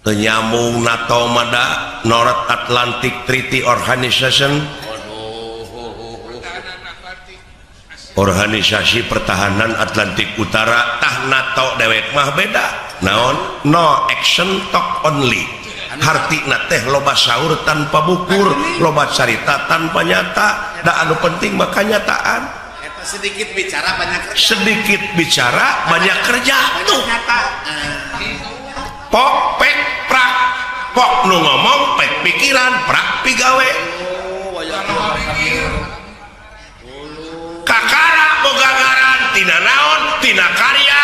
Teu nyambung NATO mah da North Atlantic Treaty Organization. Organisasi Pertahanan Atlantik Utara tah NATO dewek mah beda. Naon? No action talk only. Hartina teh loba saur tanpa bukur, loba carita tanpa nyata. Da anu penting mah kanyataan. Sedikit bicara banyak kerja. Sedikit bicara banyak kerja tuh. Pok pek prak. Pok nu ngomong pek pikiran prak pigawe. Kakara boga ngaran tina naon tina karya.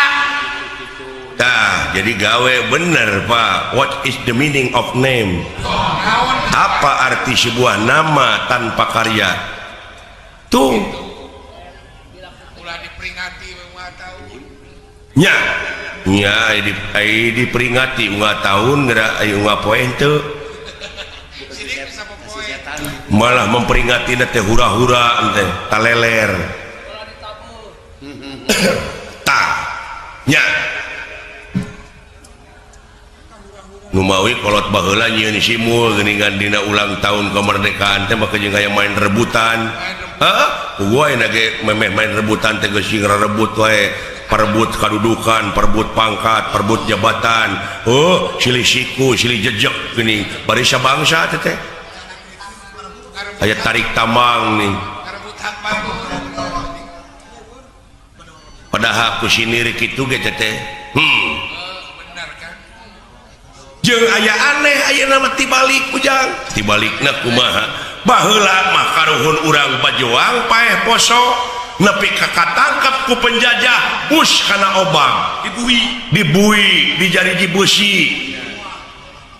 Tah jadi gawe bener Pak. What is the meaning of name? Apa arti sebuah nama tanpa karya? Tuh. Nya nya diperingati unggal tahun geura aya unggal poe henteu. Malah memperingati teh hura-hura teh taleler. Tah nya numawi kolot baheula nyieun simul geuningan dina ulang tahun kemerdekaan teh mah jeung aya main rebutan. Heeh, gua ayeuna ge memeh main rebutan teh geus sing rebut wae. Perebut kadudukan, perebut pangkat, perebut jabatan. Oh, silih siku, silih jejek gini. Barisa bangsa teh teh. Aya tarik tambang nih. Padahal ku sinir kitu ge teh teh. Jeung aya aneh ayeuna mah tibalik ujang. Tibalikna kumaha? Baheula mah karuhun urang bajuang paeh poso. Nepi ka katangkep ku penjajah bus kana obang dibui dibui dijariji beusi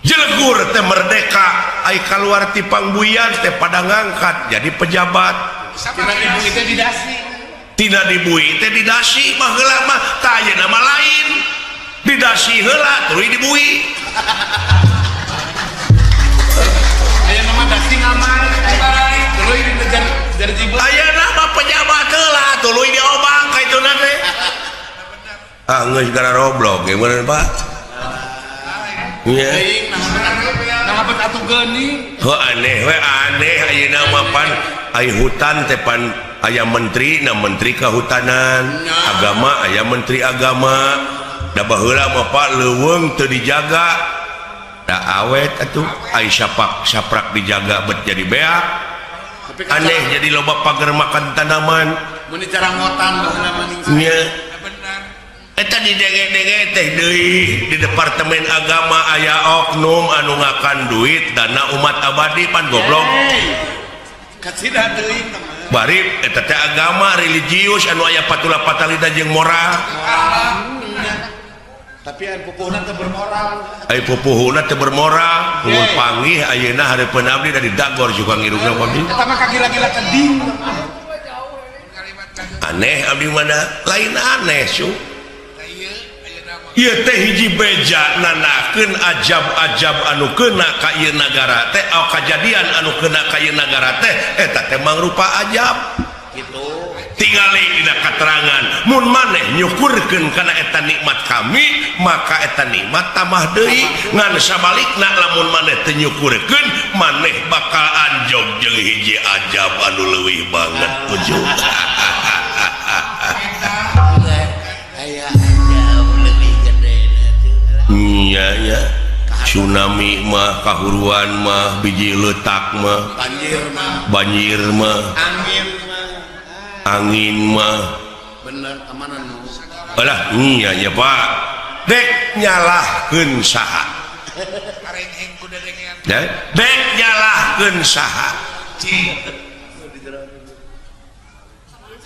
jelegur teh merdeka ai kaluar ti pangbuian teh pada ngangkat jadi pejabat tina dibui teh didasi tina dibui teh didasi baheula mah tah ayeuna mah lain didasi heula tuluy dibui ayeuna mah dasi ngamar tuluy dinejar ayeuna mah pejabat heula tuluy diobang ka ituna teh. Ah geus gara roblok ge bener Pak. Nya. Naha bet atuh geuning. Heuh aneh we aneh ayeuna mah pan ai hutan teh pan aya menteri na menteri kehutanan, agama aya menteri agama. Da baheula mah Pak leuweung teu dijaga. Da awet atuh ai sapak saprak dijaga bet jadi beak. Aneh jadi loba pagar makan tanaman. Mun dicarangotan baheula mah ning. Nya. Eta didenge-denge teh deui di Departemen Agama aya oknum anu ngakan duit dana umat abadi pan goblok. Kacida deui teman. Bari eta teh agama religius anu aya patula patalida jeung moral. Tapi aya pupuhna teu bermoral. Aya pupuhna teu bermoral, mun panggih ayeuna hareupeun abdi da didagor juga ngirungna abdi. Eta mah kagila-gila keding. Aneh abdi mana lain aneh su. Ieu teh hiji beja nanakeun ajab-ajab anu kena ka ieu nagara teh, oh, kajadian anu kena ka ieu nagara teh eta teh mangrupa ajab. Gitu. Tingali dina katerangan mun maneh nyukurkeun kana eta nikmat kami maka eta nikmat tambah deui, ngan sabalikna lamun maneh teu nyukurkeun maneh bakal anjog jeung hiji ajab anu leuwih banget ujung. Iya ya, tsunami mah, kahuruan mah, biji letak mah, banjir mah, angin mah, bener kemana nu? Alah, iya ya Pak, dek nyalahkeun saha? Dek nyalahkeun saha?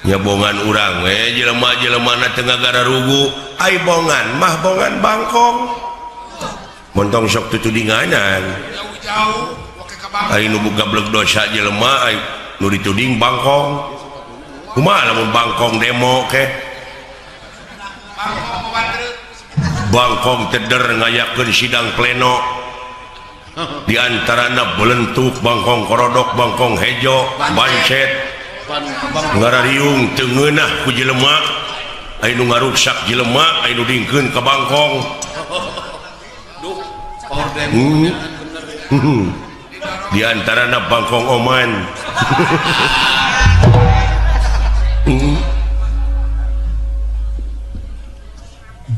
Nya bongan urang we jelema-jelema na teu ngagararugu, ai bongan mah bongan bangkong. Montong sok tutudinganan. Ai nu gablek dosa jelema ai nu dituding bangkong. Kumaha lamun bangkong demo ke? Bangkong teder ngayakeun sidang pleno. Di antarana belentuk bangkong korodok, bangkong hejo, bancet. Ngarariung teu ngeunah ku jelema, ai nu ngaruksak jelema, ai nu dingkeun ka bangkong. Di antarana bangkong oman.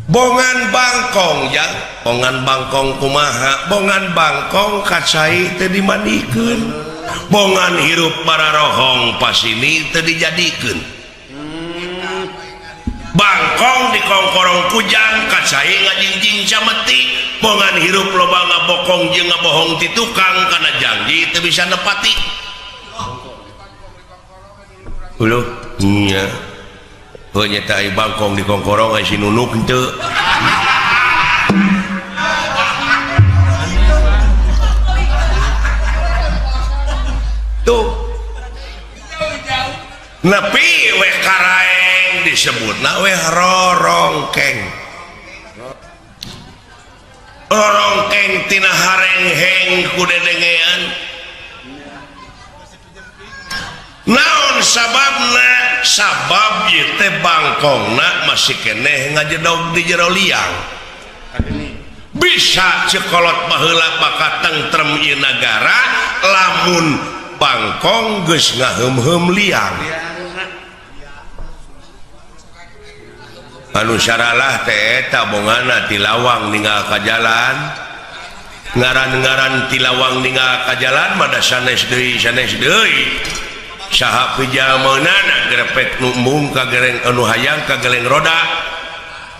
Bongan bangkong ya, bongan bangkong kumaha, bongan bangkong kacai teu dimandikeun, bongan hirup bararohong pasini teu dijadikeun. Bangkong dikongkorong kujang kacai ngajingjing cameti, bongan hirup loba ngabokong jeung ngabohong ti tukang kana janji teu bisa nepati. Uluh nya. Heuh nya teh bangkong dikongkorong ai si nunuk henteu. Tuh. Nepi we karaeng disebutna we rorongkeng. Rorongkeng tina harengheng ku dedengean. Naon sababna? Sabab ieu teh bangkongna masih keneh ngajedog di jero liang. Bisa cekolot baheula bakal tentrem ieu nagara lamun bangkong geus ngaheum-heum liang. Anu saralah teh eta bongana ti lawang ninggal ka jalan. Ngaran-ngaran ti lawang ninggal ka jalan mah da sanes deui sanes deui. Saha pijameunana grepek nu embung ka gereng anu hayang ka geleng roda.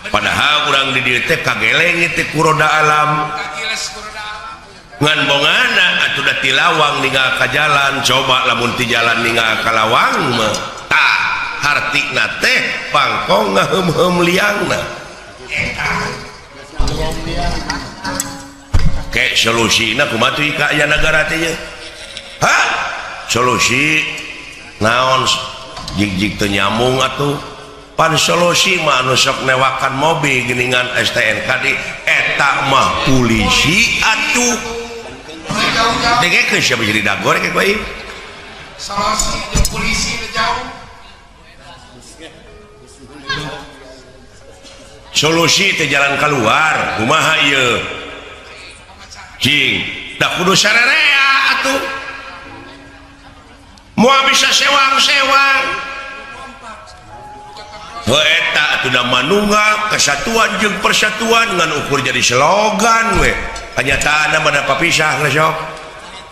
Padahal urang di dieu teh kageleng teh ku roda alam. Ngan bongana atuh da ti lawang ninggal ka jalan, coba lamun ti jalan ninggal ka lawang mah tah hartina teh bangkong ngaheum-heum liangna. Ke solusina kumaha tuh ka aya nagara teh ye? Hah? Solusi naon jig-jig teu nyambung atuh. Pan solusi mah anu sok newakan mobil geuningan STNK di eta mah polisi atuh. Dengekeun siapa jadi dagor ke bae. Solusi jeung polisi teu jauh. Solusi teh jalan keluar kumaha ieu? Cing, da kudu sarerea atuh. Moal bisa sewang-sewang. Eta atuh manunggal kesatuan jeung persatuan ngan ukur jadi slogan we. Kanyataanna mah da papisah geus sok.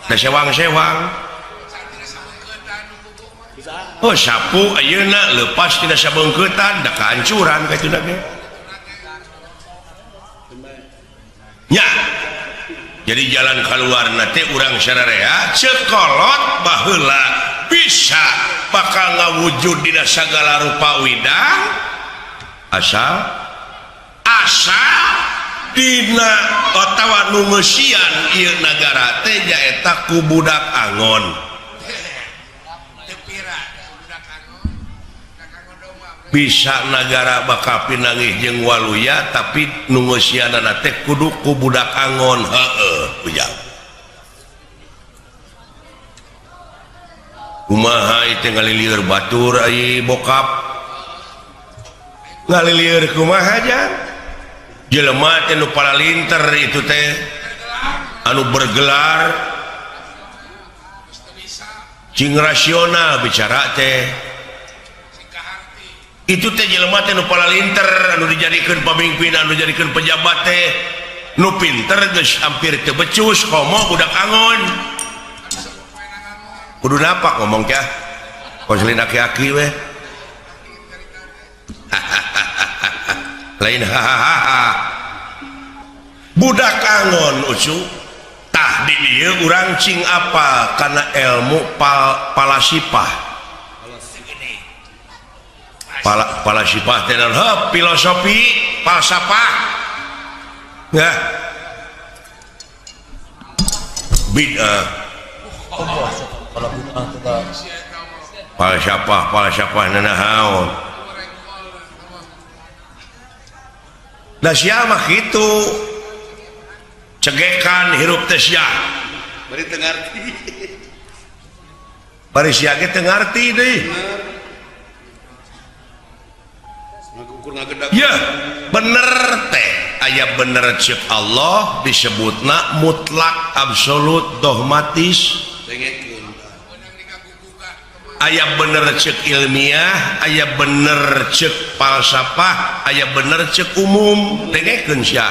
Da sewang-sewang. Oh sapu ayeuna leupas tina sabeungkeutan da kahancuran kaituna ge. Nya. Jadi jalan keluarna teh urang sararea cekolot baheula bisa bakal ngawujud dina sagala rupa widang asal asa dina otawa nu ngeusian ieu nagara teh nyaeta ku budak angon. Bisa nagara bakal pinanggih jeung waluya tapi nu ngeusianana teh kudu ku budak angon. Heueuh ujang kumaha ieu teh ngalilieur batur ai bokap ngalilieur kumaha jang jelema teh nu paralinter itu teh anu bergelar cing rasional bicara teh itu teh jelema teh nu paralinter anu dijadikeun pamimpin anu dijadikeun pejabat teh nu pinter geus hampir teu becus komo budak angon kudu napak ngomong teh konselin aki-aki we lain hahaha budak angon ucu tah di dieu urang cing apa kana ilmu palasipah palasipah teh naon filosofi falsafah ya bid'ah falsafah falsafah nanaon da sia mah kitu cegekan hirup teh sia bari teu ngarti bari sia ge teu ngarti deui. Ya bener teh aya bener cek Allah disebutna mutlak absolut dogmatis aya bener cek ilmiah aya bener cek falsafah aya bener cek umum dengekeun sia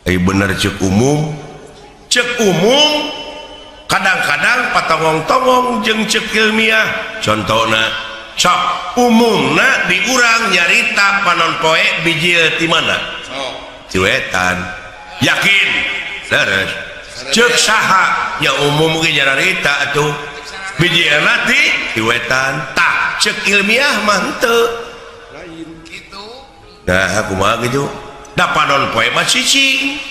aya bener cek umum kadang-kadang patongong-tongong jeung cek ilmiah contohna sok umumna diurang nyarita panon poe bijil ti mana ti wetan yakin leres ceuk saha nya umum ge nyarita atuh bijilna ti wetan tah ceuk ilmiah mah henteu lain kitu nah kumaha kitu da panon poe mah cicing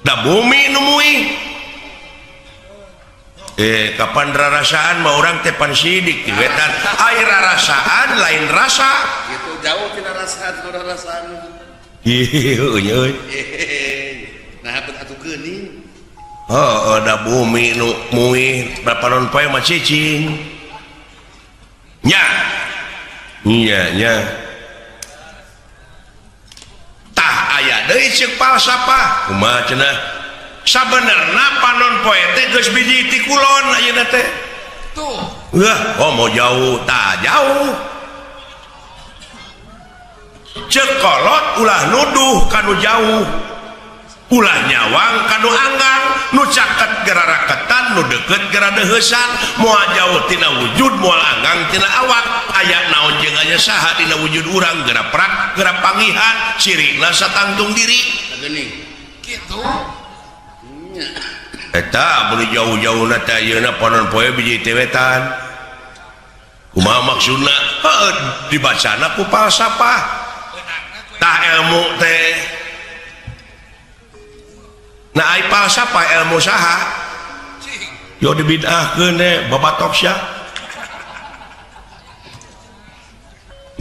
da bumi nu muih kapan rarasaan mah urang teh pan sidik di wetan ai rarasaan lain rasa gitu jauh tina rasa rarasaan ieu euy nah bet atuh geuning heuh da bumi nu muih panon poe mah cicing nya nya nya tah aya deui ceuk falsafah kumaha cenah sabenerna panon poe teh geus biji ti kulon ayeuna teh tuh wah oh mau jauh tah jauh ceuk kolot ulah nuduh kanu jauh ulah nyawang kanu anggang nu caket geraraketan nu deukeut geradeuheusan moal jauh tina wujud moal anggang tina awak aya naon jeung aya saha dina wujud urang geura prak geura pangihan cirina satangtung diri geuning kitu eta beli jauh-jauh na teh ayeuna panon poe biji teh wetan kumaha maksudna heuh dibacana ku falsafah tah ilmu teh nah ai falsafah ilmu saha yo dibid'ahkeun teh babatok sia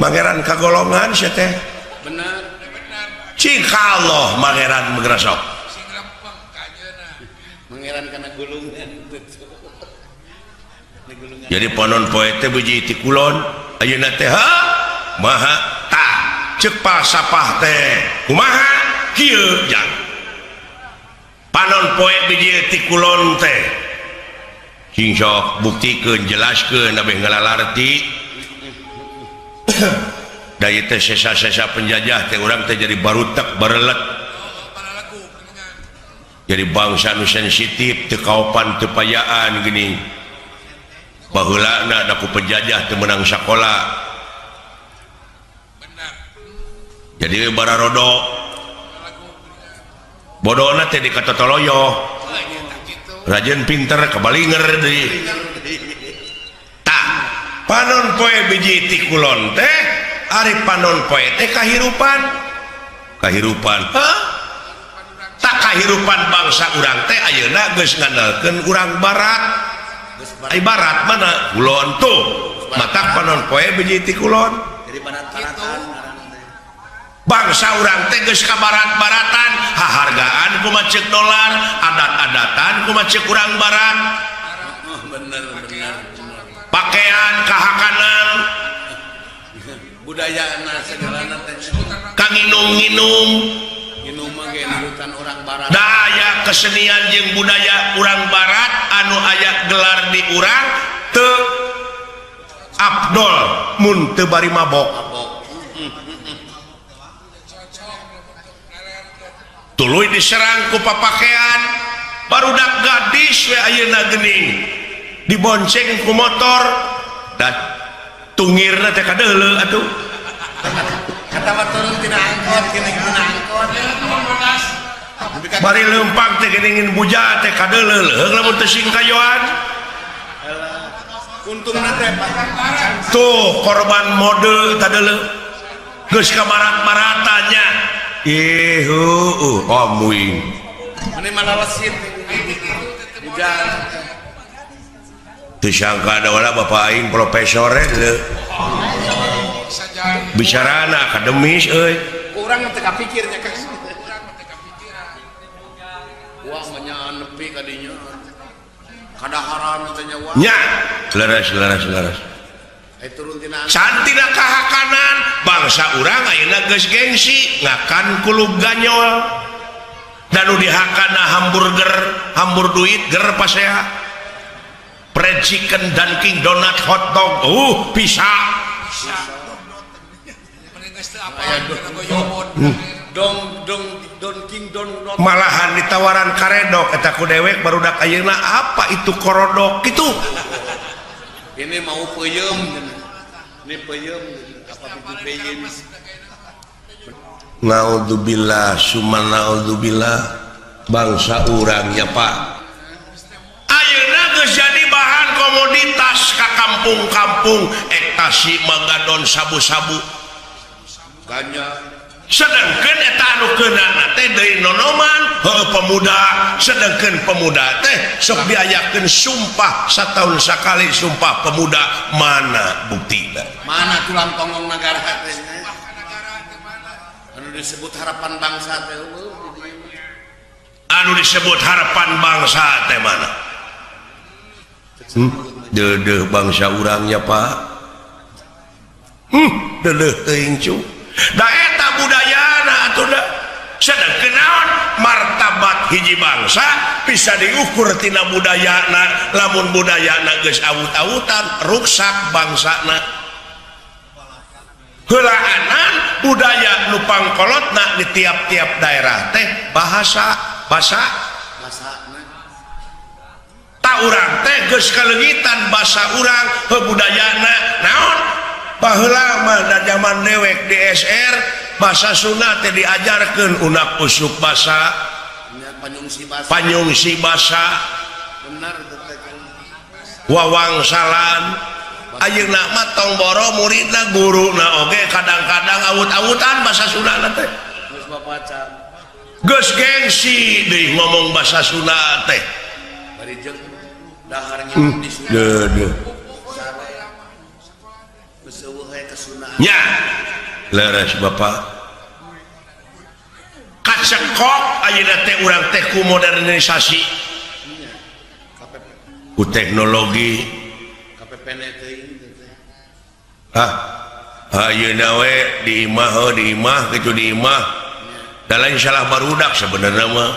mangeran kagolongan sia teh bener cing ka Allah mangeran meugrasok mangeran kana gulungan. Jadi panon poe teh biji ti kulon ayeuna teh ha maha tah ceuk falsafah teh kumaha kieu jang panon poe biji ti kulon teh Sing sok buktikeun, jelaskeun abeh ngalalarti. Da ieu teh sesa-sesa penjajah teh urang teh jadi barutek barelet. Jadi bangsa nu sensitif, teu kaopan teu payaan geuning. Baheulana da ku penjajah teu meunang sakola. Jadi bararodo bodona teh dikatotoloyo. Rajin pinter kebalinger deui. Tak panon poe biji ti kulon teh, ari panon poe teh kahirupan. Kahirupan. Hah? Tak kahirupan bangsa urang teh ayeuna geus ngandalkeun urang barat. Ai barat mana? Kulon tuh. Matak panon poe biji ti kulon. Jadi barat-baratan. Bangsa urang teh geus ka barat-baratan, hahargaan kumaha ceuk dolar, adat-adatan kumaha ceuk urang barat. Oh, bener bener bener. Pakaian kahakanan, Budayana segalana teh. Kanginum-nginum, Nginum mah ge nurutan orang barat. Daya kesenian jeung budaya urang barat anu aya gelar di urang teu abdol mun teu bari mabok. Mabok. Tuluy diserang ku papakean, barudak gadis we ayeuna geuning dibonceng ku motor dan tungirna teh kadeuleu atuh. Kata mah turun tina angkot, kena tina angkot. Bari leumpang teh geuning buja teh kadeuleu leuheung lamun teu singkayoan. Untungna teh Pak. Tuh korban mode kadeuleu. Geus ka barat-baratanya. Ih heueuh amuing. Meni malalesit. Bujang. Teu sangka da wala bapak aing profesor leuh. Bicarana akademis euy. Kurang teu kapikir nya Kang. Wah mah nepi ka dinya. Kadaharan teh nya wah. Nya, leres leres leres. Ai turun tina angkot. Cantina kahakanan bangsa urang ayeuna geus gengsi ngakan kulub ganyol. Dan nu dihakana hamburger, hambur duit ger pasea. Fried chicken, Dunkin Donut, hot dog, bisa. Dong dong don king don don. Malahan ditawaran karedok eta ku dewek barudak ayeuna apa itu korodok gitu. Ini mau peuyeum. Ini peuyeum apa biji peuyeum. Naudzubillah summa naudzubillah bangsa urang ya Pak. Ayeuna geus jadi bahan komoditas ka kampung-kampung ektasi magadon sabu-sabu. Ganja. Sedangkan eta anu keunana teh deui nonoman heueuh pemuda, sedangkan pemuda teh sok diayakeun sumpah satahun sakali sumpah pemuda, mana buktina? Mana tulang tonggong negara teh? Anu disebut harapan bangsa teh eueuh di dieu. Anu disebut harapan bangsa teh mana? Deudeuh bangsa urangnya Pak. Deudeuh teuing cu. Da eta budayana atuh da. Sedengkeun naon martabat hiji bangsa bisa diukur tina budayana. Lamun budayana geus awut-awutan ruksak bangsana. Heulaanan budaya nu pangkolotna di tiap-tiap daerah teh bahasa, basa. Tak urang teh geus kaleungitan basa urang heuh budayana naon? Baheula mah da zaman dewek di SR bahasa Sunda teh diajarkeun unak usuk basa, panyungsi basa, panyungsi basa, benar teh wawangsalan. Ayeuna mah tong boro muridna guruna oge kadang-kadang awut-awutan bahasa Sunda teh. Geus bapaca. Geus gengsi deui ngomong bahasa Sunda teh. Bari jeung dahar nginum di Sunda. Deudeuh. Geus eueuh aya kesunaan. Nya, leres Bapak. Kacekok ayeuna teh urang teh ku modernisasi. Ku teknologi. Hah, ayeuna we di imah heuh di imah kitu di imah. Da lain salah barudak sebenarnya mah.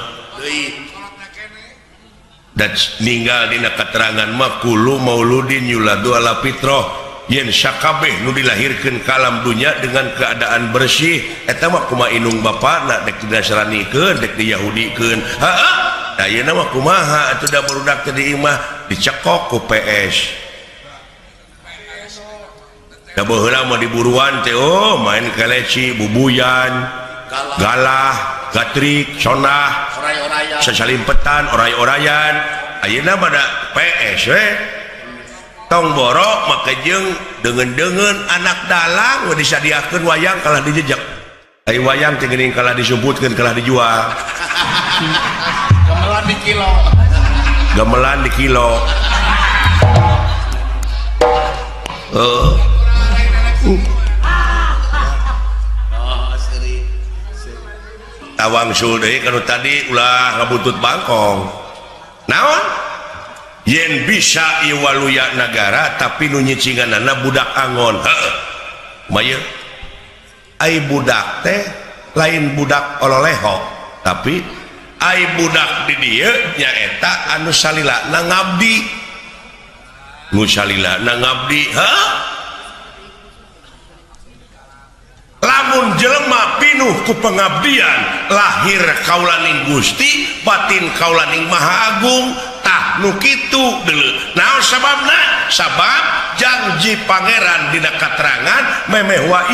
Dan ninggal dina keterangan mah kullu mauludin yuladu ala fitrah yen sakabeh nu dilahirkeun ka alam dunya dengan keadaan bersih eta mah kumaha indung bapana dek dinasranikeun dek diyahudikeun. Heeh, da ayeuna mah kumaha atuh da barudak teh di imah dicekok ku PS. Da baheula mah diburuan teh oh main keleci, bubuyan, galah, gatrik, sonah, sasalimpetan, oray-orayan. Ayeuna mah da PS we. Tong boro make jeung deungeun-deungeun anak dalang we disadiakeun wayang kalah dijejek. Ai wayang teh geuning kalah disumputkeun kalah dijual. Gamelan di kilo. Gamelan di kilo. Tawangsul deui kanu tadi ulah ngabuntut bangkong. Naon? Yen bisa ieu waluya nagara tapi nu nyicinganana budak angon. Heeh. Kumaha? Ai budak teh lain budak ololeho, tapi ai budak di dieu nyaeta anu salilana ngabdi. Nu salilana ngabdi, heuh. Lamun jelema pinuh ku pengabdian lahir kaulaning Gusti batin kaulaning Maha Agung tah nu kitu deuleu. Naon sababna? Sabab janji pangeran dina katerangan memeh wa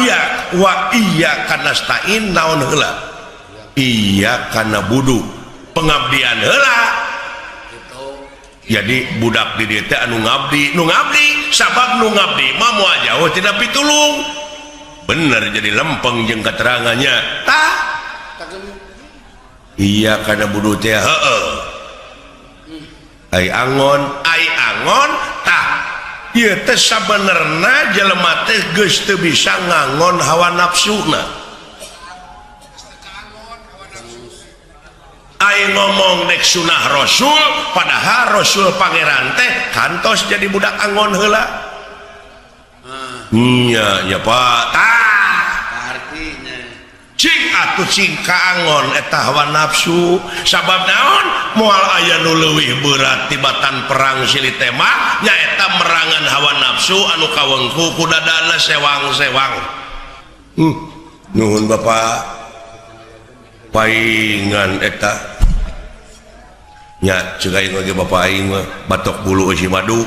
iya kanastain naon heula? Iya kana budu pengabdian heula. Jadi budak di dieu teh anu ngabdi, nu ngabdi sabab nu ngabdi mah moal jauh tina pitulung. Bener jadi lempeng jeung keterangannya tah iya kana budu teh heueuh ai angon tah ieu teh sabenerna jelema teh geus teu bisa ngangon hawa nafsuna. Ai ngomong dek sunah rasul padahal rasul pangeran teh kantos jadi budak angon heula. Iya, ya Pak. Tah. Artinya cing atuh cing kaangon eta hawa nafsu. Sabab naon? Moal aya nu leuwih berat tibatan perang silih tema nyaeta merangan hawa nafsu anu kawengku ku dadana sewang-sewang. Nuhun Bapak. Paingan eta. Nya ceuk aing ge Bapak aing mah batok bulu eusi madu.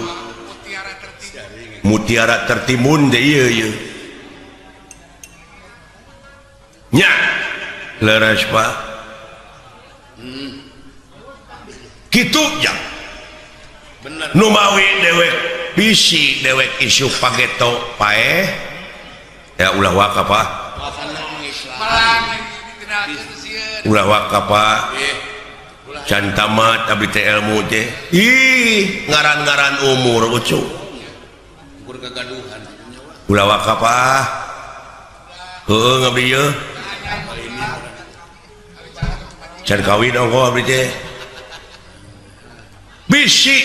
Mutiara tertimbun deh ieu ieu. Nya leres Pak. Kitu ja. Bener. Nu mawi dewek bisi dewek isu pageto paeh. Ya ulah waka Pak. Ulah waka Pak. Can tamat abdi teh ilmu teh. Ih, ngaran-ngaran umur ucu. Ulah waka Pak. Heueuh ngabdi ieu. Can kawin ongkoh abdi teh. Bisi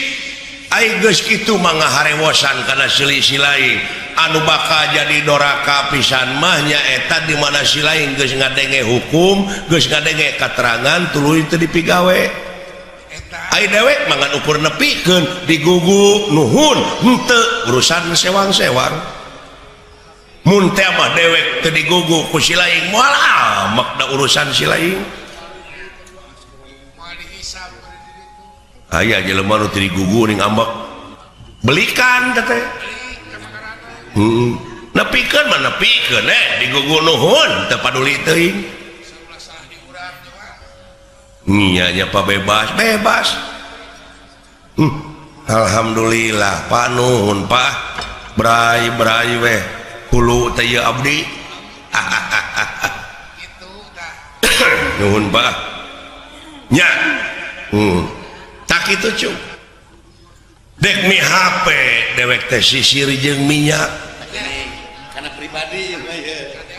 ai geus kitu mah ngaharewosan kana selisih lain. Anu bakal jadi doraka pisan mah nyaeta di mana si lain geus ngadenge hukum, geus ngadenge katerangan tuluy teu dipigawe. Ai dewek mangan ukur nepikeun digugu nuhun henteu urusan sewang-sewang. Mun teh mah dewek teu digugu ku si lain moal amak da urusan si lain. Aya jelema nu teu digugu ning ambek belikan teh teh. Heeh. Nepikeun mah nepikeun digugu nuhun teu paduli teuing. Nya nya Pak bebas bebas. Alhamdulillah Pak nuhun Pak. Bray bray weh hulu teh ieu abdi. Nuhun Pak. Nya. Tak kitu cu. Dek mi HP dewek teh sisir jeung minyak. Karena pribadi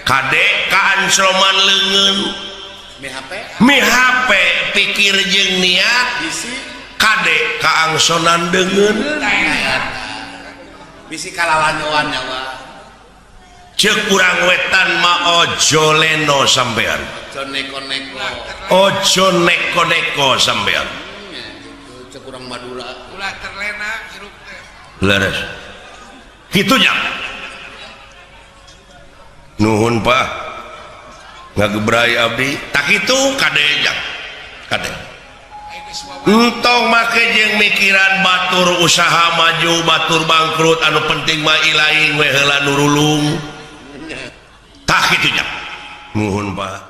kade kaancroman leungeun. Mi HP pikir jeung niat kade kaangsonan deungeun bisi kalalanyoan nyawa ceuk urang wetan mah ojo leno sampean ojo neko-neko ojo neko-neko sampean ceuk Kurang Madura. Ulah terlena hirup teh. Leres kitu nya. Nuhun, Pak, ngagebrai abdi. Tak itu kade jang, kade. Aing geus wawa. Entong make jeung mikiran batur usaha maju, batur bangkrut. Anu penting mah ilaing we heula nurulung. Tah kitu jang. Nuhun, Pak.